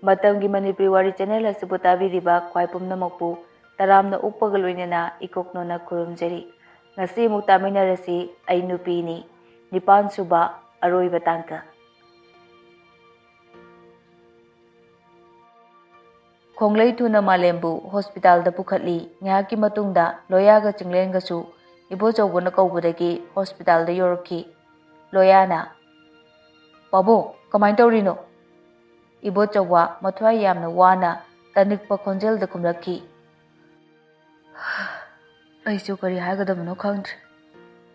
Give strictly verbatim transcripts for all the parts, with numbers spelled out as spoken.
ꯃꯇꯝꯒꯤ ꯃꯅꯤꯄꯨꯔꯤ ꯋꯥꯔꯤ ꯆꯦꯅꯦꯜ ꯑꯁꯤꯕꯨ ꯇꯥꯕꯤꯔꯤꯕ ꯈ꯭ꯋꯥꯏ ꯄꯨꯝꯅꯃꯛꯄꯨ ꯇꯔꯥꯝꯅ ꯑꯣꯛꯄꯒ ꯂꯣꯏꯅꯅ ꯏꯀꯣꯛꯅꯣꯅ ꯈꯨꯔꯨꯝꯖꯔꯤ꯫ ꯉꯁꯤ ꯑꯃꯨꯛ ꯇꯥꯃꯤꯟꯅꯔꯁꯤ꯫ ꯑꯩ ꯅꯨꯄꯤꯅꯤ, ꯅꯤꯄꯥꯟ ꯁꯨꯕ, ꯑꯔꯣꯏꯕ ꯇꯥꯡꯀꯛ꯫ ꯈꯣꯡꯂꯩ ꯊꯨꯅ ꯃꯥꯂꯦꯝꯕꯨ ꯍꯣꯁꯄꯤꯇꯥꯜꯗ ꯄꯨꯈꯠꯂꯤ꯫ ꯉꯥꯏꯍꯥꯛꯀꯤ ꯃꯇꯨꯡꯗ ꯂꯣꯌꯥꯒ ꯆꯤꯡꯂꯦꯟꯒꯁꯨ ꯏꯕꯣꯆꯧꯕꯅ ꯀꯧꯕꯗꯒꯤ ꯍꯣꯁꯄꯤꯇꯥꯜꯗ ꯌꯧꯔꯛꯈꯤ꯫ ꯂꯣꯌꯥꯅ, "ꯄꯥꯕꯨꯡ, ꯀꯃꯥꯏꯅ ꯇꯧꯔꯤꯅꯣ?" ꯏꯕꯣꯆꯧꯕ ꯃꯊ꯭ꯋꯥꯏ ꯌꯥꯝꯅ ꯋꯥꯅ ꯇꯅꯤꯛꯄ ꯈꯣꯟꯖꯦꯜꯗ ꯈꯨꯝꯂꯛꯈꯤ꯫ "ꯑꯩꯁꯨ ꯀꯔꯤ ꯍꯥꯏꯒꯗꯕꯅꯣ ꯈꯪꯗ꯭ꯔꯦ꯫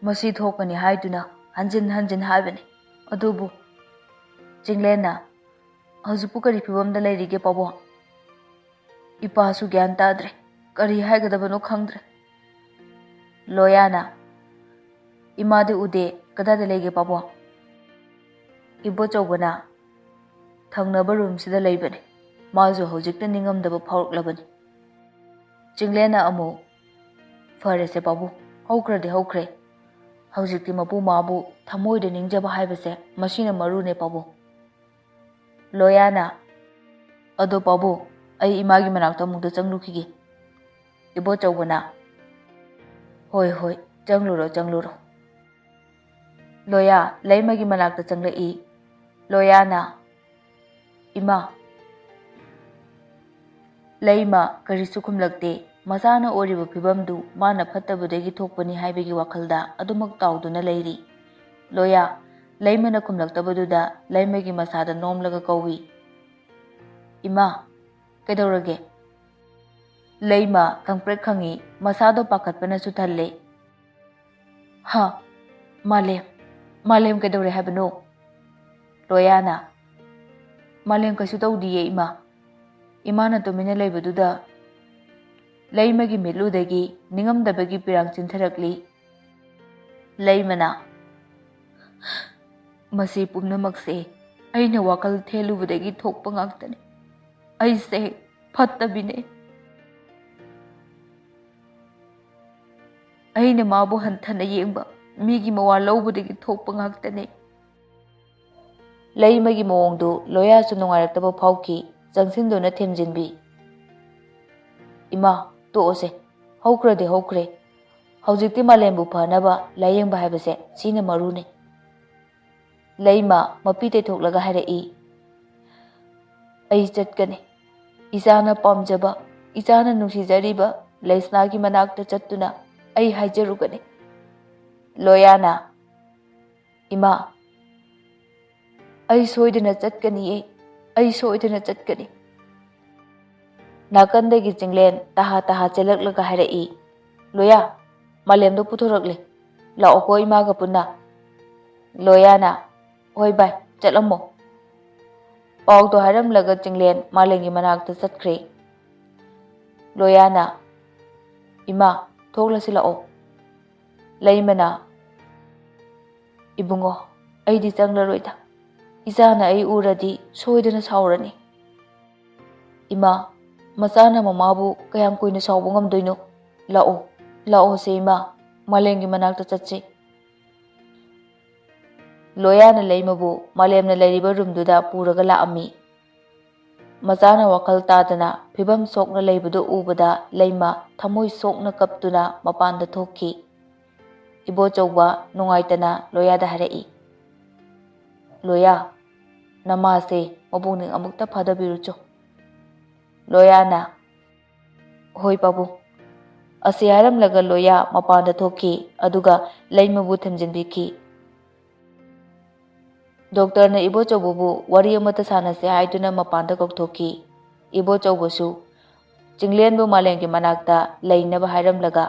ꯃꯁꯤ ꯊꯣꯛꯀꯅꯤ ꯍꯥꯏꯗꯨꯅ ꯍꯟꯖꯤꯟ ꯍꯟꯖꯤꯟ ꯍꯥꯏꯕꯅꯤ꯫ ꯑꯗꯨꯕꯨ," ꯆꯤꯡꯂꯦꯟꯅ, "ꯍꯧꯖꯤꯛꯄꯨ ꯀꯔꯤ ꯐꯤꯕꯝꯗ ꯂꯩꯔꯤꯒꯦ ꯄꯥꯕꯨꯡ? ꯏꯄꯥꯁꯨ ꯒ꯭ꯌꯥꯟ ꯇꯥꯗ꯭ꯔꯦ꯫ ꯀꯔꯤ ꯍꯥꯏꯒꯗꯕꯅꯣ ꯈꯪꯗ꯭ꯔꯦ꯫" ꯂꯣꯌꯥꯅ, "ꯏꯃꯥꯗꯤ ꯎꯗꯦ꯫ ꯀꯗꯥꯏꯗ ꯂꯩꯒꯦ ꯄꯥꯕꯨꯡ?" ꯏꯕꯣꯆꯧꯕꯅ, "ꯊꯪꯅꯕ ꯔꯨꯝꯁꯤꯗ ꯂꯩꯕꯅꯤ꯫ ꯃꯥꯁꯨ ꯍꯧꯖꯤꯛꯇ ꯅꯤꯡꯉꯝꯗꯕ ꯐꯥꯎꯔꯛꯂꯕꯅꯤ꯫" ꯆꯤꯡꯂꯦꯟꯅ ꯑꯃꯨꯛ, "ꯐꯔꯦꯁꯦ ꯄꯥꯕꯨꯡ, ꯍꯧꯈ꯭ꯔꯗꯤ ꯍꯧꯈ꯭ꯔꯦ꯫ ꯍꯧꯖꯤꯛꯇꯤ ꯃꯄꯨ ꯃꯥꯕꯨ ꯊꯃꯣꯏꯗ ꯅꯤꯡꯖꯕ ꯍꯥꯏꯕꯁꯦ ꯃꯁꯤꯅ ꯃꯔꯨꯅꯦ ꯄꯥꯕꯨꯡ꯫" ꯂꯣꯌꯥꯅ, "ꯑꯗꯣ ꯄꯥꯕꯨꯡ, ꯑꯩ ꯏꯃꯥꯒꯤ ꯃꯅꯥꯛꯇ ꯑꯃꯨꯛꯇ ꯆꯪꯂꯨꯈꯤꯒꯦ꯫" ꯏꯕꯣꯆꯧꯕꯅ, "ꯍꯣꯏ, ꯍꯣꯏ, ꯆꯪꯂꯨꯔꯣ, ꯆꯪꯂꯨꯔꯣ꯫" ꯂꯣꯌꯥ ꯂꯩꯃꯒꯤ ꯃꯅꯥꯛꯇ ꯆꯪꯂꯛꯏ꯫ ꯂꯣꯌꯥꯅ, "ꯏꯃꯥ꯫" ꯂꯩꯃ ꯀꯔꯤꯁꯨ ꯈꯨꯝꯂꯛꯇꯦ꯫ ꯃꯆꯥꯅ ꯑꯣꯏꯔꯤꯕ ꯐꯤꯕꯝꯗꯨ ꯃꯥꯅ ꯐꯠꯇꯕꯗꯒꯤ ꯊꯣꯛꯄꯅꯤ ꯍꯥꯏꯕꯒꯤ ꯋꯥꯈꯜꯗ ꯑꯗꯨꯃꯛ ꯇꯥꯎꯗꯨꯅ ꯂꯩꯔꯤ꯫ ꯂꯣꯌꯥ ꯂꯩꯃꯅ ꯈꯨꯝꯂꯛꯇꯕꯗꯨꯗ ꯂꯩꯃꯒꯤ ꯃꯁꯥꯗ ꯅꯣꯝꯂꯒ ꯀꯧꯏ, "ꯏꯃꯥ, ꯀꯩꯗꯧꯔꯒꯦ?" ꯂꯩꯃ ꯈꯪꯄ꯭ꯔꯦꯛ ꯈꯪꯏ, ꯃꯁꯥꯗꯣ ꯄꯥꯈꯠꯄꯅꯁꯨ ꯊꯜꯂꯦ꯫ "ꯍꯥ? ꯃꯥꯂꯦꯝ, ꯃꯥꯂꯦꯝ ꯀꯩꯗꯧꯔꯦ ꯍꯥꯏꯕꯅꯣ?" ꯂꯣꯌꯥꯅ, "ꯃꯥꯂꯦꯝ ꯀꯩꯁꯨ ꯇꯧꯗꯤꯌꯦ ꯏꯃꯥ꯫" ꯏꯃꯥꯅ ꯇꯨꯃꯤꯟꯅ ꯂꯩꯕꯗꯨꯗ ꯂꯩꯃꯒꯤ ꯃꯤꯠꯂꯨꯗꯒꯤ ꯅꯤꯡꯉꯝꯗꯕꯒꯤ ꯄꯤꯔꯥꯡ ꯆꯤꯟꯊꯔꯛꯂꯤ꯫ ꯂꯩꯃꯅ, "ꯃꯁꯤ ꯄꯨꯝꯅꯃꯛꯁꯦ ꯑꯩꯅ ꯋꯥꯈꯜ ꯊꯦꯜꯂꯨꯕꯗꯒꯤ ꯊꯣꯛꯄ ꯉꯥꯛꯇꯅꯤ꯫ ꯑꯩꯁꯦ ꯐꯠꯇꯕꯤꯅꯦ꯫ ꯑꯩꯅ ꯃꯥꯕꯨ ꯍꯟꯊꯅ ꯌꯦꯡꯕ, ꯃꯤꯒꯤ ꯃꯋꯥ ꯂꯧꯕꯗꯒꯤ ꯊꯣꯛꯄ ꯉꯥꯛꯇꯅꯦ꯫" ꯂꯩꯃꯒꯤ ꯃꯑꯣꯡꯗꯨ ꯂꯣꯌꯥꯁꯨ ꯅꯨꯡꯉꯥꯏꯔꯛꯇꯕ ꯐꯥꯎꯈꯤ꯫ ꯆꯪꯁꯤꯟꯗꯨꯅ ꯊꯦꯝꯖꯤꯟꯕꯤ꯫ "ꯏꯃꯥ, ꯇꯣꯛꯑꯣꯁꯦ꯫ ꯍꯧꯈ꯭ꯔꯗꯤ ꯍꯧꯈ꯭ꯔꯦ꯫ ꯍꯧꯖꯤꯛꯇꯤ ꯃꯥꯂꯦꯝꯕꯨ ꯐꯅꯕ ꯂꯥꯌꯦꯡꯕ ꯍꯥꯏꯕꯁꯦ ꯁꯤꯅ ꯃꯔꯨꯅꯤ꯫" ꯂꯩꯃ ꯃꯄꯤ ꯇꯩꯊꯣꯛꯂꯒ ꯍꯥꯏꯔꯛꯏ, "ꯑꯩ ꯆꯠꯀꯅꯤ꯫ ꯏꯆꯥꯅ ꯄꯥꯝꯖꯕ, ꯏꯆꯥꯅ ꯅꯨꯡꯁꯤꯖꯔꯤꯕ ꯂꯩꯁꯅꯥꯒꯤ ꯃꯅꯥꯛꯇ ꯆꯠꯇꯨꯅ ꯑꯩ ꯍꯥꯏꯖꯔꯨꯒꯅꯤ꯫" ꯂꯣꯌꯥꯅ, "ꯏꯃꯥ, ꯑꯩ ꯁꯣꯏꯗꯅ ꯆꯠꯀꯅꯤꯌꯦ, ꯑꯩ ꯁꯣꯏꯗꯅ ꯆꯠꯀꯅꯤ꯫" ꯅꯥꯀꯟꯗꯒꯤ ꯆꯤꯡꯂꯦꯟ ꯇꯍꯥ ꯇꯍꯥ ꯆꯦꯜꯂꯛꯂꯒ ꯍꯥꯏꯔꯛꯏ, "ꯂꯣꯌꯥ, ꯃꯥꯂꯦꯝꯗꯣ ꯄꯨꯊꯣꯔꯛꯂꯦ, ꯂꯥꯛꯑꯣꯀꯣ ꯏꯃꯥꯒ ꯄꯨꯟꯅ꯫" ꯂꯣꯌꯥꯅ, "ꯍꯣꯏ ꯚꯥꯏ, ꯆꯠꯂꯝꯃꯣ꯫" ꯄꯥꯎꯗꯣ ꯍꯥꯏꯔꯝꯂꯒ ꯆꯤꯡꯂꯦꯟ ꯃꯥꯂꯦꯝꯒꯤ ꯃꯅꯥꯛꯇ ꯆꯠꯈ꯭ꯔꯦ꯫ ꯂꯣꯌꯥꯅ, "ꯏꯃꯥ, ꯊꯣꯛꯂꯁꯤ ꯂꯥꯛꯑꯣ꯫" ꯂꯩꯃꯅ, "ꯏꯕꯨꯡꯉꯣ, ꯑꯩꯗꯤ ꯆꯪꯂꯔꯣꯏꯗ꯫ ꯏꯆꯥꯅ ꯑꯩ ꯎꯔꯗꯤ ꯁꯣꯏꯗꯅ ꯁꯥꯎꯔꯅꯤ꯫" "ꯏꯃꯥ, ꯃꯆꯥꯅ ꯃꯃꯥꯕꯨ ꯀꯌꯥꯝ ꯀꯨꯏꯅ ꯁꯥꯎꯕ ꯉꯝꯗꯣꯏꯅꯣ? ꯂꯥꯛꯑꯣ, ꯂꯥꯛꯑꯣꯁꯦ ꯏꯃꯥ, ꯃꯥꯂꯦꯝꯒꯤ ꯃꯅꯥꯛꯇ ꯆꯠꯁꯤ꯫" ꯂꯣꯌꯥꯅ ꯂꯩꯃꯕꯨ ꯃꯥꯂꯦꯝꯅ ꯂꯩꯔꯤꯕ ꯔꯨꯝꯗꯨꯗ ꯄꯨꯔꯒ ꯂꯥꯛꯑꯝꯃꯤ꯫ ꯃꯆꯥꯅ ꯋꯥꯈꯜ ꯇꯥꯗꯅ ꯐꯤꯕꯝ ꯁꯣꯛꯅ ꯂꯩꯕꯗꯨ ꯎꯕꯗ ꯂꯩꯃ ꯊꯃꯣꯏ ꯁꯣꯛꯅ ꯀꯞꯇꯨꯅ ꯃꯄꯥꯟꯗ ꯊꯣꯛꯈꯤ꯫ ꯏꯕꯣꯆꯧꯕ ꯅꯨꯡꯉꯥꯏꯇꯅ ꯂꯣꯌꯥꯗ ꯍꯥꯏꯔꯛꯏ, "ꯂꯣꯌꯥ, ꯅꯃꯥꯁꯦ ꯃꯄꯨꯛꯅꯤꯡ ꯑꯃꯨꯛꯇ ꯐꯥꯗꯕꯤꯔꯨꯆꯣ꯫" ꯂꯣꯌꯥꯅ, "ꯍꯣꯏ ꯄꯥꯕꯨꯡ꯫" ꯑꯁꯤ ꯍꯥꯏꯔꯝꯂꯒ ꯂꯣꯌꯥ ꯃꯄꯥꯟꯗ ꯊꯣꯛꯈꯤ, ꯑꯗꯨꯒ ꯂꯩꯃꯕꯨ ꯊꯦꯝꯖꯤꯟꯕꯤꯈꯤ꯫ ꯗꯣꯛꯇꯔꯅ ꯏꯕꯣꯆꯧꯕꯕꯨ ꯋꯥꯔꯤ ꯑꯃꯠꯇ ꯁꯥꯟꯅꯁꯦ ꯍꯥꯏꯗꯨꯅ ꯃꯄꯥꯟꯗ ꯀꯧꯊꯣꯛꯈꯤ꯫ ꯏꯕꯣꯆꯧꯕꯁꯨ ꯆꯤꯡꯂꯦꯟꯕꯨ ꯃꯥꯂꯦꯝꯒꯤ ꯃꯅꯥꯛꯇ ꯂꯩꯅꯕ ꯍꯥꯏꯔꯝꯂꯒ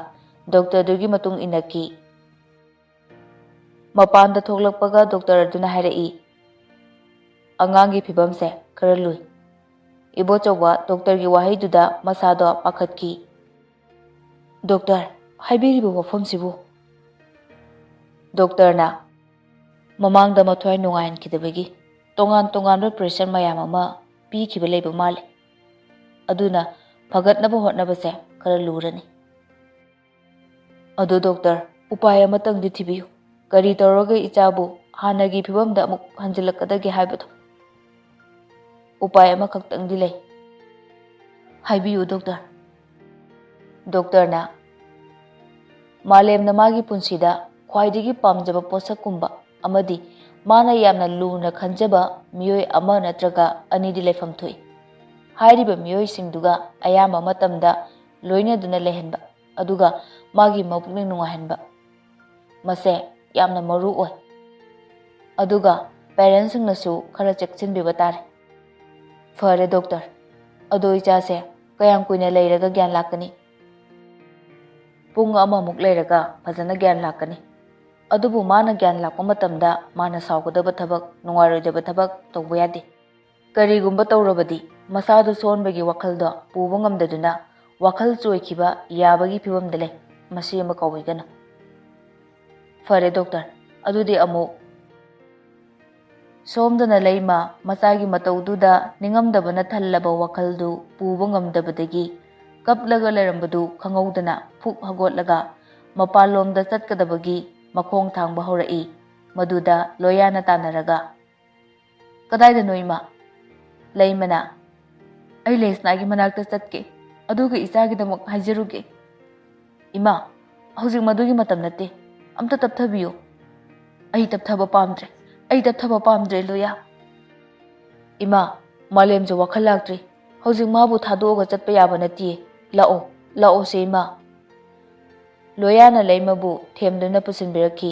ꯗꯣꯛꯇꯔꯗꯨꯒꯤ ꯃꯇꯨꯡ ꯏꯟꯅꯈꯤ꯫ ꯃꯄꯥꯟꯗ ꯊꯣꯛꯂꯛꯄꯒ ꯗꯣꯛꯇꯔ ꯑꯗꯨꯅ ꯍꯥꯏꯔꯛꯏ, "ꯑꯉꯥꯡꯒꯤ ꯐꯤꯕꯝꯁꯦ ꯈꯔ ꯂꯨꯏ꯫" ꯏꯕꯣꯆꯧꯕ ꯗꯣꯛꯇꯔꯒꯤ ꯋꯥꯍꯩꯗꯨꯗ ꯃꯁꯥꯗꯣ ꯄꯥꯈꯠꯈꯤ꯫ "ꯗꯣꯛꯇꯔ, ꯍꯥꯏꯕꯤꯔꯤꯕ ꯋꯥꯐꯝꯁꯤꯕꯨ?" ꯗꯣꯛꯇꯔꯅ, "ꯃꯃꯥꯡꯗ ꯃꯊ꯭ꯋꯥꯏ ꯅꯨꯡꯉꯥꯏꯍꯟꯈꯤꯗꯕꯒꯤ ꯇꯣꯉꯥꯟ ꯇꯣꯉꯥꯟꯕ ꯄ꯭ꯔꯦꯁꯔ ꯃꯌꯥꯝ ꯑꯃ ꯄꯤꯈꯤꯕ ꯂꯩꯕ ꯃꯥꯜꯂꯦ꯫ ꯑꯗꯨꯅ ꯐꯒꯠꯅꯕ ꯍꯣꯠꯅꯕꯁꯦ ꯈꯔ ꯂꯨꯔꯅꯤ꯫ ꯑꯗꯣ ꯗꯣꯛꯇꯔ, ꯎꯄꯥꯏ ꯑꯃꯇꯪꯗꯤ ꯊꯤꯕꯤꯌꯨ꯫ ꯀꯔꯤ ꯇꯧꯔꯒ ꯏꯆꯥꯕꯨ ꯍꯥꯟꯅꯒꯤ ꯐꯤꯕꯝꯗ ꯑꯃꯨꯛ ꯍꯟꯖꯤꯜꯂꯛꯀꯗꯒꯦ ꯍꯥꯏꯕꯗꯣ?" "ꯎꯄꯥꯏ ꯑꯃꯈꯛꯇꯪꯗꯤ ꯂꯩ꯫" "ꯍꯥꯏꯕꯤꯌꯨ, ꯗꯣꯛꯇꯔ꯫" ꯗꯣꯛꯇꯔꯅ, "ꯃꯥꯂꯦꯝꯅ ꯃꯥꯒꯤ ꯄꯨꯟꯁꯤꯗ ꯈ꯭ꯋꯥꯏꯗꯒꯤ ꯄꯥꯝꯖꯕ ꯄꯣꯠꯁꯛꯀꯨꯝꯕ ꯑꯃꯗꯤ ꯃꯥꯅ ꯌꯥꯝꯅ ꯂꯨꯅ ꯈꯟꯖꯕ ꯃꯤꯑꯣꯏ ꯑꯃ ꯅꯠꯇ꯭ꯔꯒ ꯑꯅꯤꯗꯤ ꯂꯩꯐꯝ ꯊꯣꯛꯏ꯫ ꯍꯥꯏꯔꯤꯕ ꯃꯤꯑꯣꯏꯁꯤꯡꯗꯨꯒ ꯑꯌꯥꯝꯕ ꯃꯇꯝꯗ ꯂꯣꯏꯅꯗꯨꯅ ꯂꯩꯍꯟꯕ, ꯑꯗꯨꯒ ꯃꯥꯒꯤ ꯃꯄꯨꯛꯅꯤꯡ ꯅꯨꯡꯉꯥꯏꯍꯟꯕ, ꯃꯁꯦ ꯌꯥꯝꯅ ꯃꯔꯨ ꯑꯣꯏ꯫ ꯑꯗꯨꯒ ꯄꯦꯔꯦꯟꯁꯁꯤꯡꯅꯁꯨ ꯈꯔ ꯆꯦꯛꯁꯤꯟꯕꯤꯕ ꯇꯥꯔꯦ꯫" "ꯐꯔꯦ ꯗꯣꯛꯇꯔ, ꯑꯗꯣ ꯏꯆꯥꯁꯦ ꯀꯌꯥꯝ ꯀꯨꯏꯅ ꯂꯩꯔꯒ ꯒ꯭ꯌꯥꯟ ꯂꯥꯛꯀꯅꯤ?" "ꯄꯨꯡ ꯑꯃꯃꯨꯛ ꯂꯩꯔꯒ ꯐꯖꯅ ꯒ꯭ꯌꯥꯟ ꯂꯥꯛꯀꯅꯤ꯫ ꯑꯗꯨꯕꯨ ꯃꯥꯅ ꯒ꯭ꯌꯥꯟ ꯂꯥꯛꯄ ꯃꯇꯝꯗ ꯃꯥꯅ ꯁꯥꯎꯒꯗꯕ ꯊꯕꯛ, ꯅꯨꯡꯉꯥꯏꯔꯣꯏꯗꯕ ꯊꯕꯛ ꯇꯧꯕ ꯌꯥꯗꯦ꯫ ꯀꯔꯤꯒꯨꯝꯕ ꯇꯧꯔꯕꯗꯤ ꯃꯁꯥꯗꯨ ꯁꯣꯟꯕꯒꯤ ꯋꯥꯈꯜꯗꯣ ꯄꯨꯕ ꯉꯝꯗꯗꯨꯅ ꯋꯥꯈꯜ ꯆꯣꯏꯈꯤꯕ ꯌꯥꯕꯒꯤ ꯐꯤꯕꯝꯗ ꯂꯩ꯫ ꯃꯁꯤ ꯑꯃ ꯀꯥꯎꯕꯤꯒꯅꯨ꯫" "ꯐꯔꯦ ꯗꯣꯛꯇꯔ, ꯑꯗꯨꯗꯤ ꯑꯃꯨꯛ꯫" ꯁꯣꯝꯗꯅ ꯂꯩꯃ ꯃꯆꯥꯒꯤ ꯃꯇꯧꯗꯨꯗ ꯅꯤꯡꯉꯝꯗꯕꯅ ꯊꯜꯂꯕ ꯋꯥꯈꯜꯗꯨ ꯄꯨꯕ ꯉꯝꯗꯕꯗꯒꯤ ꯀꯞꯂꯒ ꯂꯩꯔꯝꯕꯗꯨ ꯈꯪꯍꯧꯗꯅ ꯐꯨꯛ ꯍꯧꯒꯠꯂꯒ ꯃꯄꯥꯟꯂꯣꯝꯗ ꯆꯠꯀꯗꯕꯒꯤ ꯃꯈꯣꯡ ꯊꯥꯡꯕ ꯍꯧꯔꯛꯏ꯫ ꯃꯗꯨꯗ ꯂꯣꯌꯥꯅ ꯇꯥꯟꯅꯔꯒ, "ꯀꯗꯥꯏꯗꯅꯣ, ꯏꯃꯥ?" ꯂꯩꯃꯅ, "ꯑꯩ ꯂꯦꯁꯅꯥꯒꯤ ꯃꯅꯥꯛꯇ ꯆꯠꯀꯦ, ꯑꯗꯨꯒ ꯏꯆꯥꯒꯤꯗꯃꯛ ꯍꯥꯏꯖꯔꯨꯒꯦ꯫" "ꯏꯃꯥ, ꯍꯧꯖꯤꯛ ꯃꯗꯨꯒꯤ ꯃꯇꯝ ꯅꯠꯇꯦ꯫ ꯑꯝꯇ ꯇꯞꯊꯕꯤꯌꯨ꯫" "ꯑꯩ ꯇꯞꯊꯕ ꯄꯥꯝꯗ꯭ꯔꯦ, ꯑꯩ ꯇꯞꯊꯕ ꯄꯥꯝꯗ꯭ꯔꯦ, ꯂꯣꯌꯥ꯫" "ꯏꯃꯥ, ꯃꯥꯂꯦꯝꯁꯨ ꯋꯥꯈꯜ ꯂꯥꯛꯇ꯭ꯔꯤ꯫ ꯍꯧꯖꯤꯛ ꯃꯥꯕꯨ ꯊꯥꯗꯣꯛꯑꯒ ꯆꯠꯄ ꯌꯥꯕ ꯅꯠꯇꯤꯌꯦ꯫ ꯂꯥꯛꯑꯣ, ꯂꯥꯛꯑꯣꯁꯦ, ꯏꯃꯥ꯫" ꯂꯣꯌꯥꯅ ꯂꯩꯃꯕꯨ ꯊꯦꯝꯗꯨꯅ ꯄꯨꯁꯤꯟꯕꯤꯔꯛꯈꯤ꯫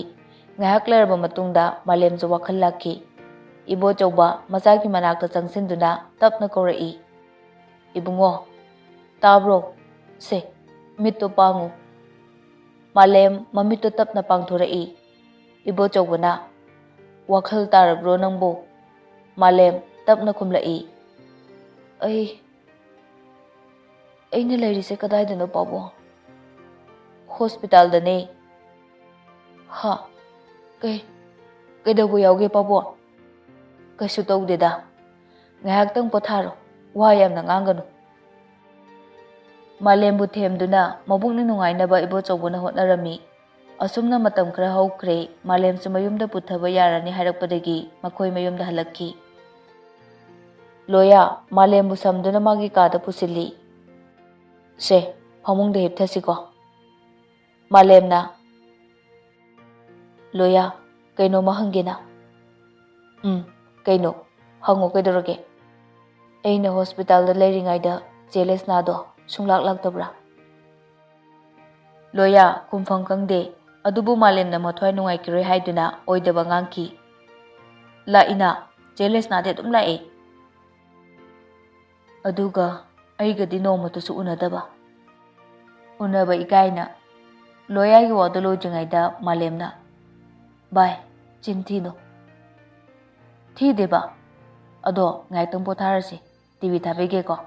ꯉꯥꯏꯍꯥꯛ ꯂꯩꯔꯕ ꯃꯇꯨꯡꯗ ꯃꯥꯂꯦꯝꯁꯨ ꯋꯥꯈꯜ ꯂꯥꯛꯈꯤ꯫ ꯏꯕꯣꯆꯧꯕ ꯃꯆꯥꯒꯤ ꯃꯅꯥꯛꯇ ꯆꯪꯁꯤꯟꯗꯨꯅ ꯇꯞꯅ ꯀꯧꯔꯛꯏ, "ꯏꯕꯨꯡꯉꯣ, ꯇꯥꯕ꯭ꯔꯣ? ꯁꯦ, ꯃꯤꯠꯇꯣ ꯄꯥꯡꯉꯨ꯫" ꯃꯥꯂꯦꯝ ꯃꯃꯤꯠꯇꯣ ꯇꯞꯅ ꯄꯥꯡꯊꯣꯔꯛꯏ꯫ ꯏꯕꯣꯆꯧꯕꯅ, "ꯋꯥꯈꯜ ꯇꯥꯔꯕ꯭ꯔꯣ ꯅꯪꯕꯨ?" ꯃꯥꯂꯦꯝ ꯇꯞꯅ ꯈꯨꯝꯂꯛꯏ, "ꯑꯩ, ꯑꯩꯅ ꯂꯩꯔꯤꯁꯦ ꯀꯗꯥꯏꯗꯅꯣ, ꯄꯥꯕꯨꯡ?" "ꯍꯣꯁꯄꯤꯇꯥꯜꯗꯅꯦ꯫" "ꯍꯥ? ꯀꯩ, ꯀꯩꯗꯧꯕ ꯌꯥꯎꯒꯦ, ꯄꯥꯕꯨꯡ?" "ꯀꯩꯁꯨ ꯇꯧꯗꯦꯗ꯫ ꯉꯥꯏꯍꯥꯛꯇꯪ ꯄꯣꯊꯥꯔꯣ, ꯋꯥ ꯌꯥꯝꯅ ꯉꯥꯡꯒꯅꯨ꯫" ꯃꯥꯂꯦꯝꯕꯨ ꯊꯦꯝꯗꯨꯅ ꯃꯕꯨꯛꯅꯤꯡ ꯅꯨꯡꯉꯥꯏꯅꯕ ꯏꯕꯣꯆꯧꯕꯅ ꯍꯣꯠꯅꯔꯝꯃꯤ꯫ ꯑꯁꯨꯝꯅ ꯃꯇꯝ ꯈꯔ ꯍꯧꯈ꯭ꯔꯦ꯫ ꯃꯥꯂꯦꯝꯁꯨ ꯃꯌꯨꯝꯗ ꯄꯨꯊꯕ ꯌꯥꯔꯅꯤ ꯍꯥꯏꯔꯛꯄꯗꯒꯤ ꯃꯈꯣꯏ ꯃꯌꯨꯝꯗ ꯍꯜꯂꯛꯈꯤ꯫ ꯂꯣꯌꯥ, ꯃꯥꯂꯦꯝꯕꯨ ꯁꯝꯗꯨꯅ ꯃꯥꯒꯤ ꯀꯥꯗ ꯄꯨꯁꯤꯜꯂꯤ꯫ "ꯁꯦ, ꯐꯃꯨꯡꯗ ꯍꯤꯞꯊꯁꯤꯀꯣ꯫" ꯃꯥꯂꯦꯝꯅ, "ꯂꯣꯌꯥ, ꯀꯩꯅꯣꯝꯃ ꯍꯪꯒꯦꯅ꯫" "ꯎꯝ, ꯀꯩꯅꯣ? ꯍꯪꯉꯣ, ꯀꯩꯗꯧꯔꯒꯦ?" "ꯑꯩꯅ ꯍꯣꯁꯄꯤꯇꯥꯜꯗ ꯂꯩꯔꯤꯉꯩꯗ ꯆꯦ ꯂꯩꯁꯅꯥꯗꯣ ꯁꯨꯡꯂꯥꯛ ꯂꯥꯛꯇꯕ꯭ꯔꯥ?" ꯂꯣꯌꯥ, ꯈꯨꯝꯐꯝ ꯈꯪꯗꯦ꯫ ꯑꯗꯨꯕꯨ ꯃꯥꯂꯦꯝꯅ ꯃꯊ꯭ꯋꯥꯏ ꯅꯨꯡꯉꯥꯏꯈꯤꯔꯣꯏ ꯍꯥꯏꯗꯨꯅ ꯑꯣꯏꯗꯕ ꯉꯥꯡꯈꯤ꯫ "ꯂꯥꯛꯏꯅ, ꯆꯦ ꯂꯩꯁꯅꯥꯗꯤ ꯑꯗꯨꯝ ꯂꯥꯛꯏ꯫ ꯑꯗꯨꯒ ꯑꯩꯒꯗꯤ ꯅꯣꯡꯃꯇꯁꯨ ꯎꯅꯗꯕ꯫" ꯎꯅꯕ ꯏꯀꯥꯏꯅ꯫ ꯂꯣꯌꯥꯒꯤ ꯋꯥꯗꯨ ꯂꯣꯏꯗ꯭ꯔꯤꯉꯩꯗ ꯃꯥꯂꯦꯝꯅ, "ꯚꯥꯏ, ꯆꯤꯟ ꯊꯤꯅꯨ꯫" "ꯊꯤꯗꯦꯕ꯫ ꯑꯗꯣ ꯉꯥꯏꯍꯥꯛꯇꯪ ꯄꯣꯊꯥꯔꯁꯤ꯫ ꯇꯤꯚꯤ ꯊꯥꯕꯤꯒꯦꯀꯣ꯫"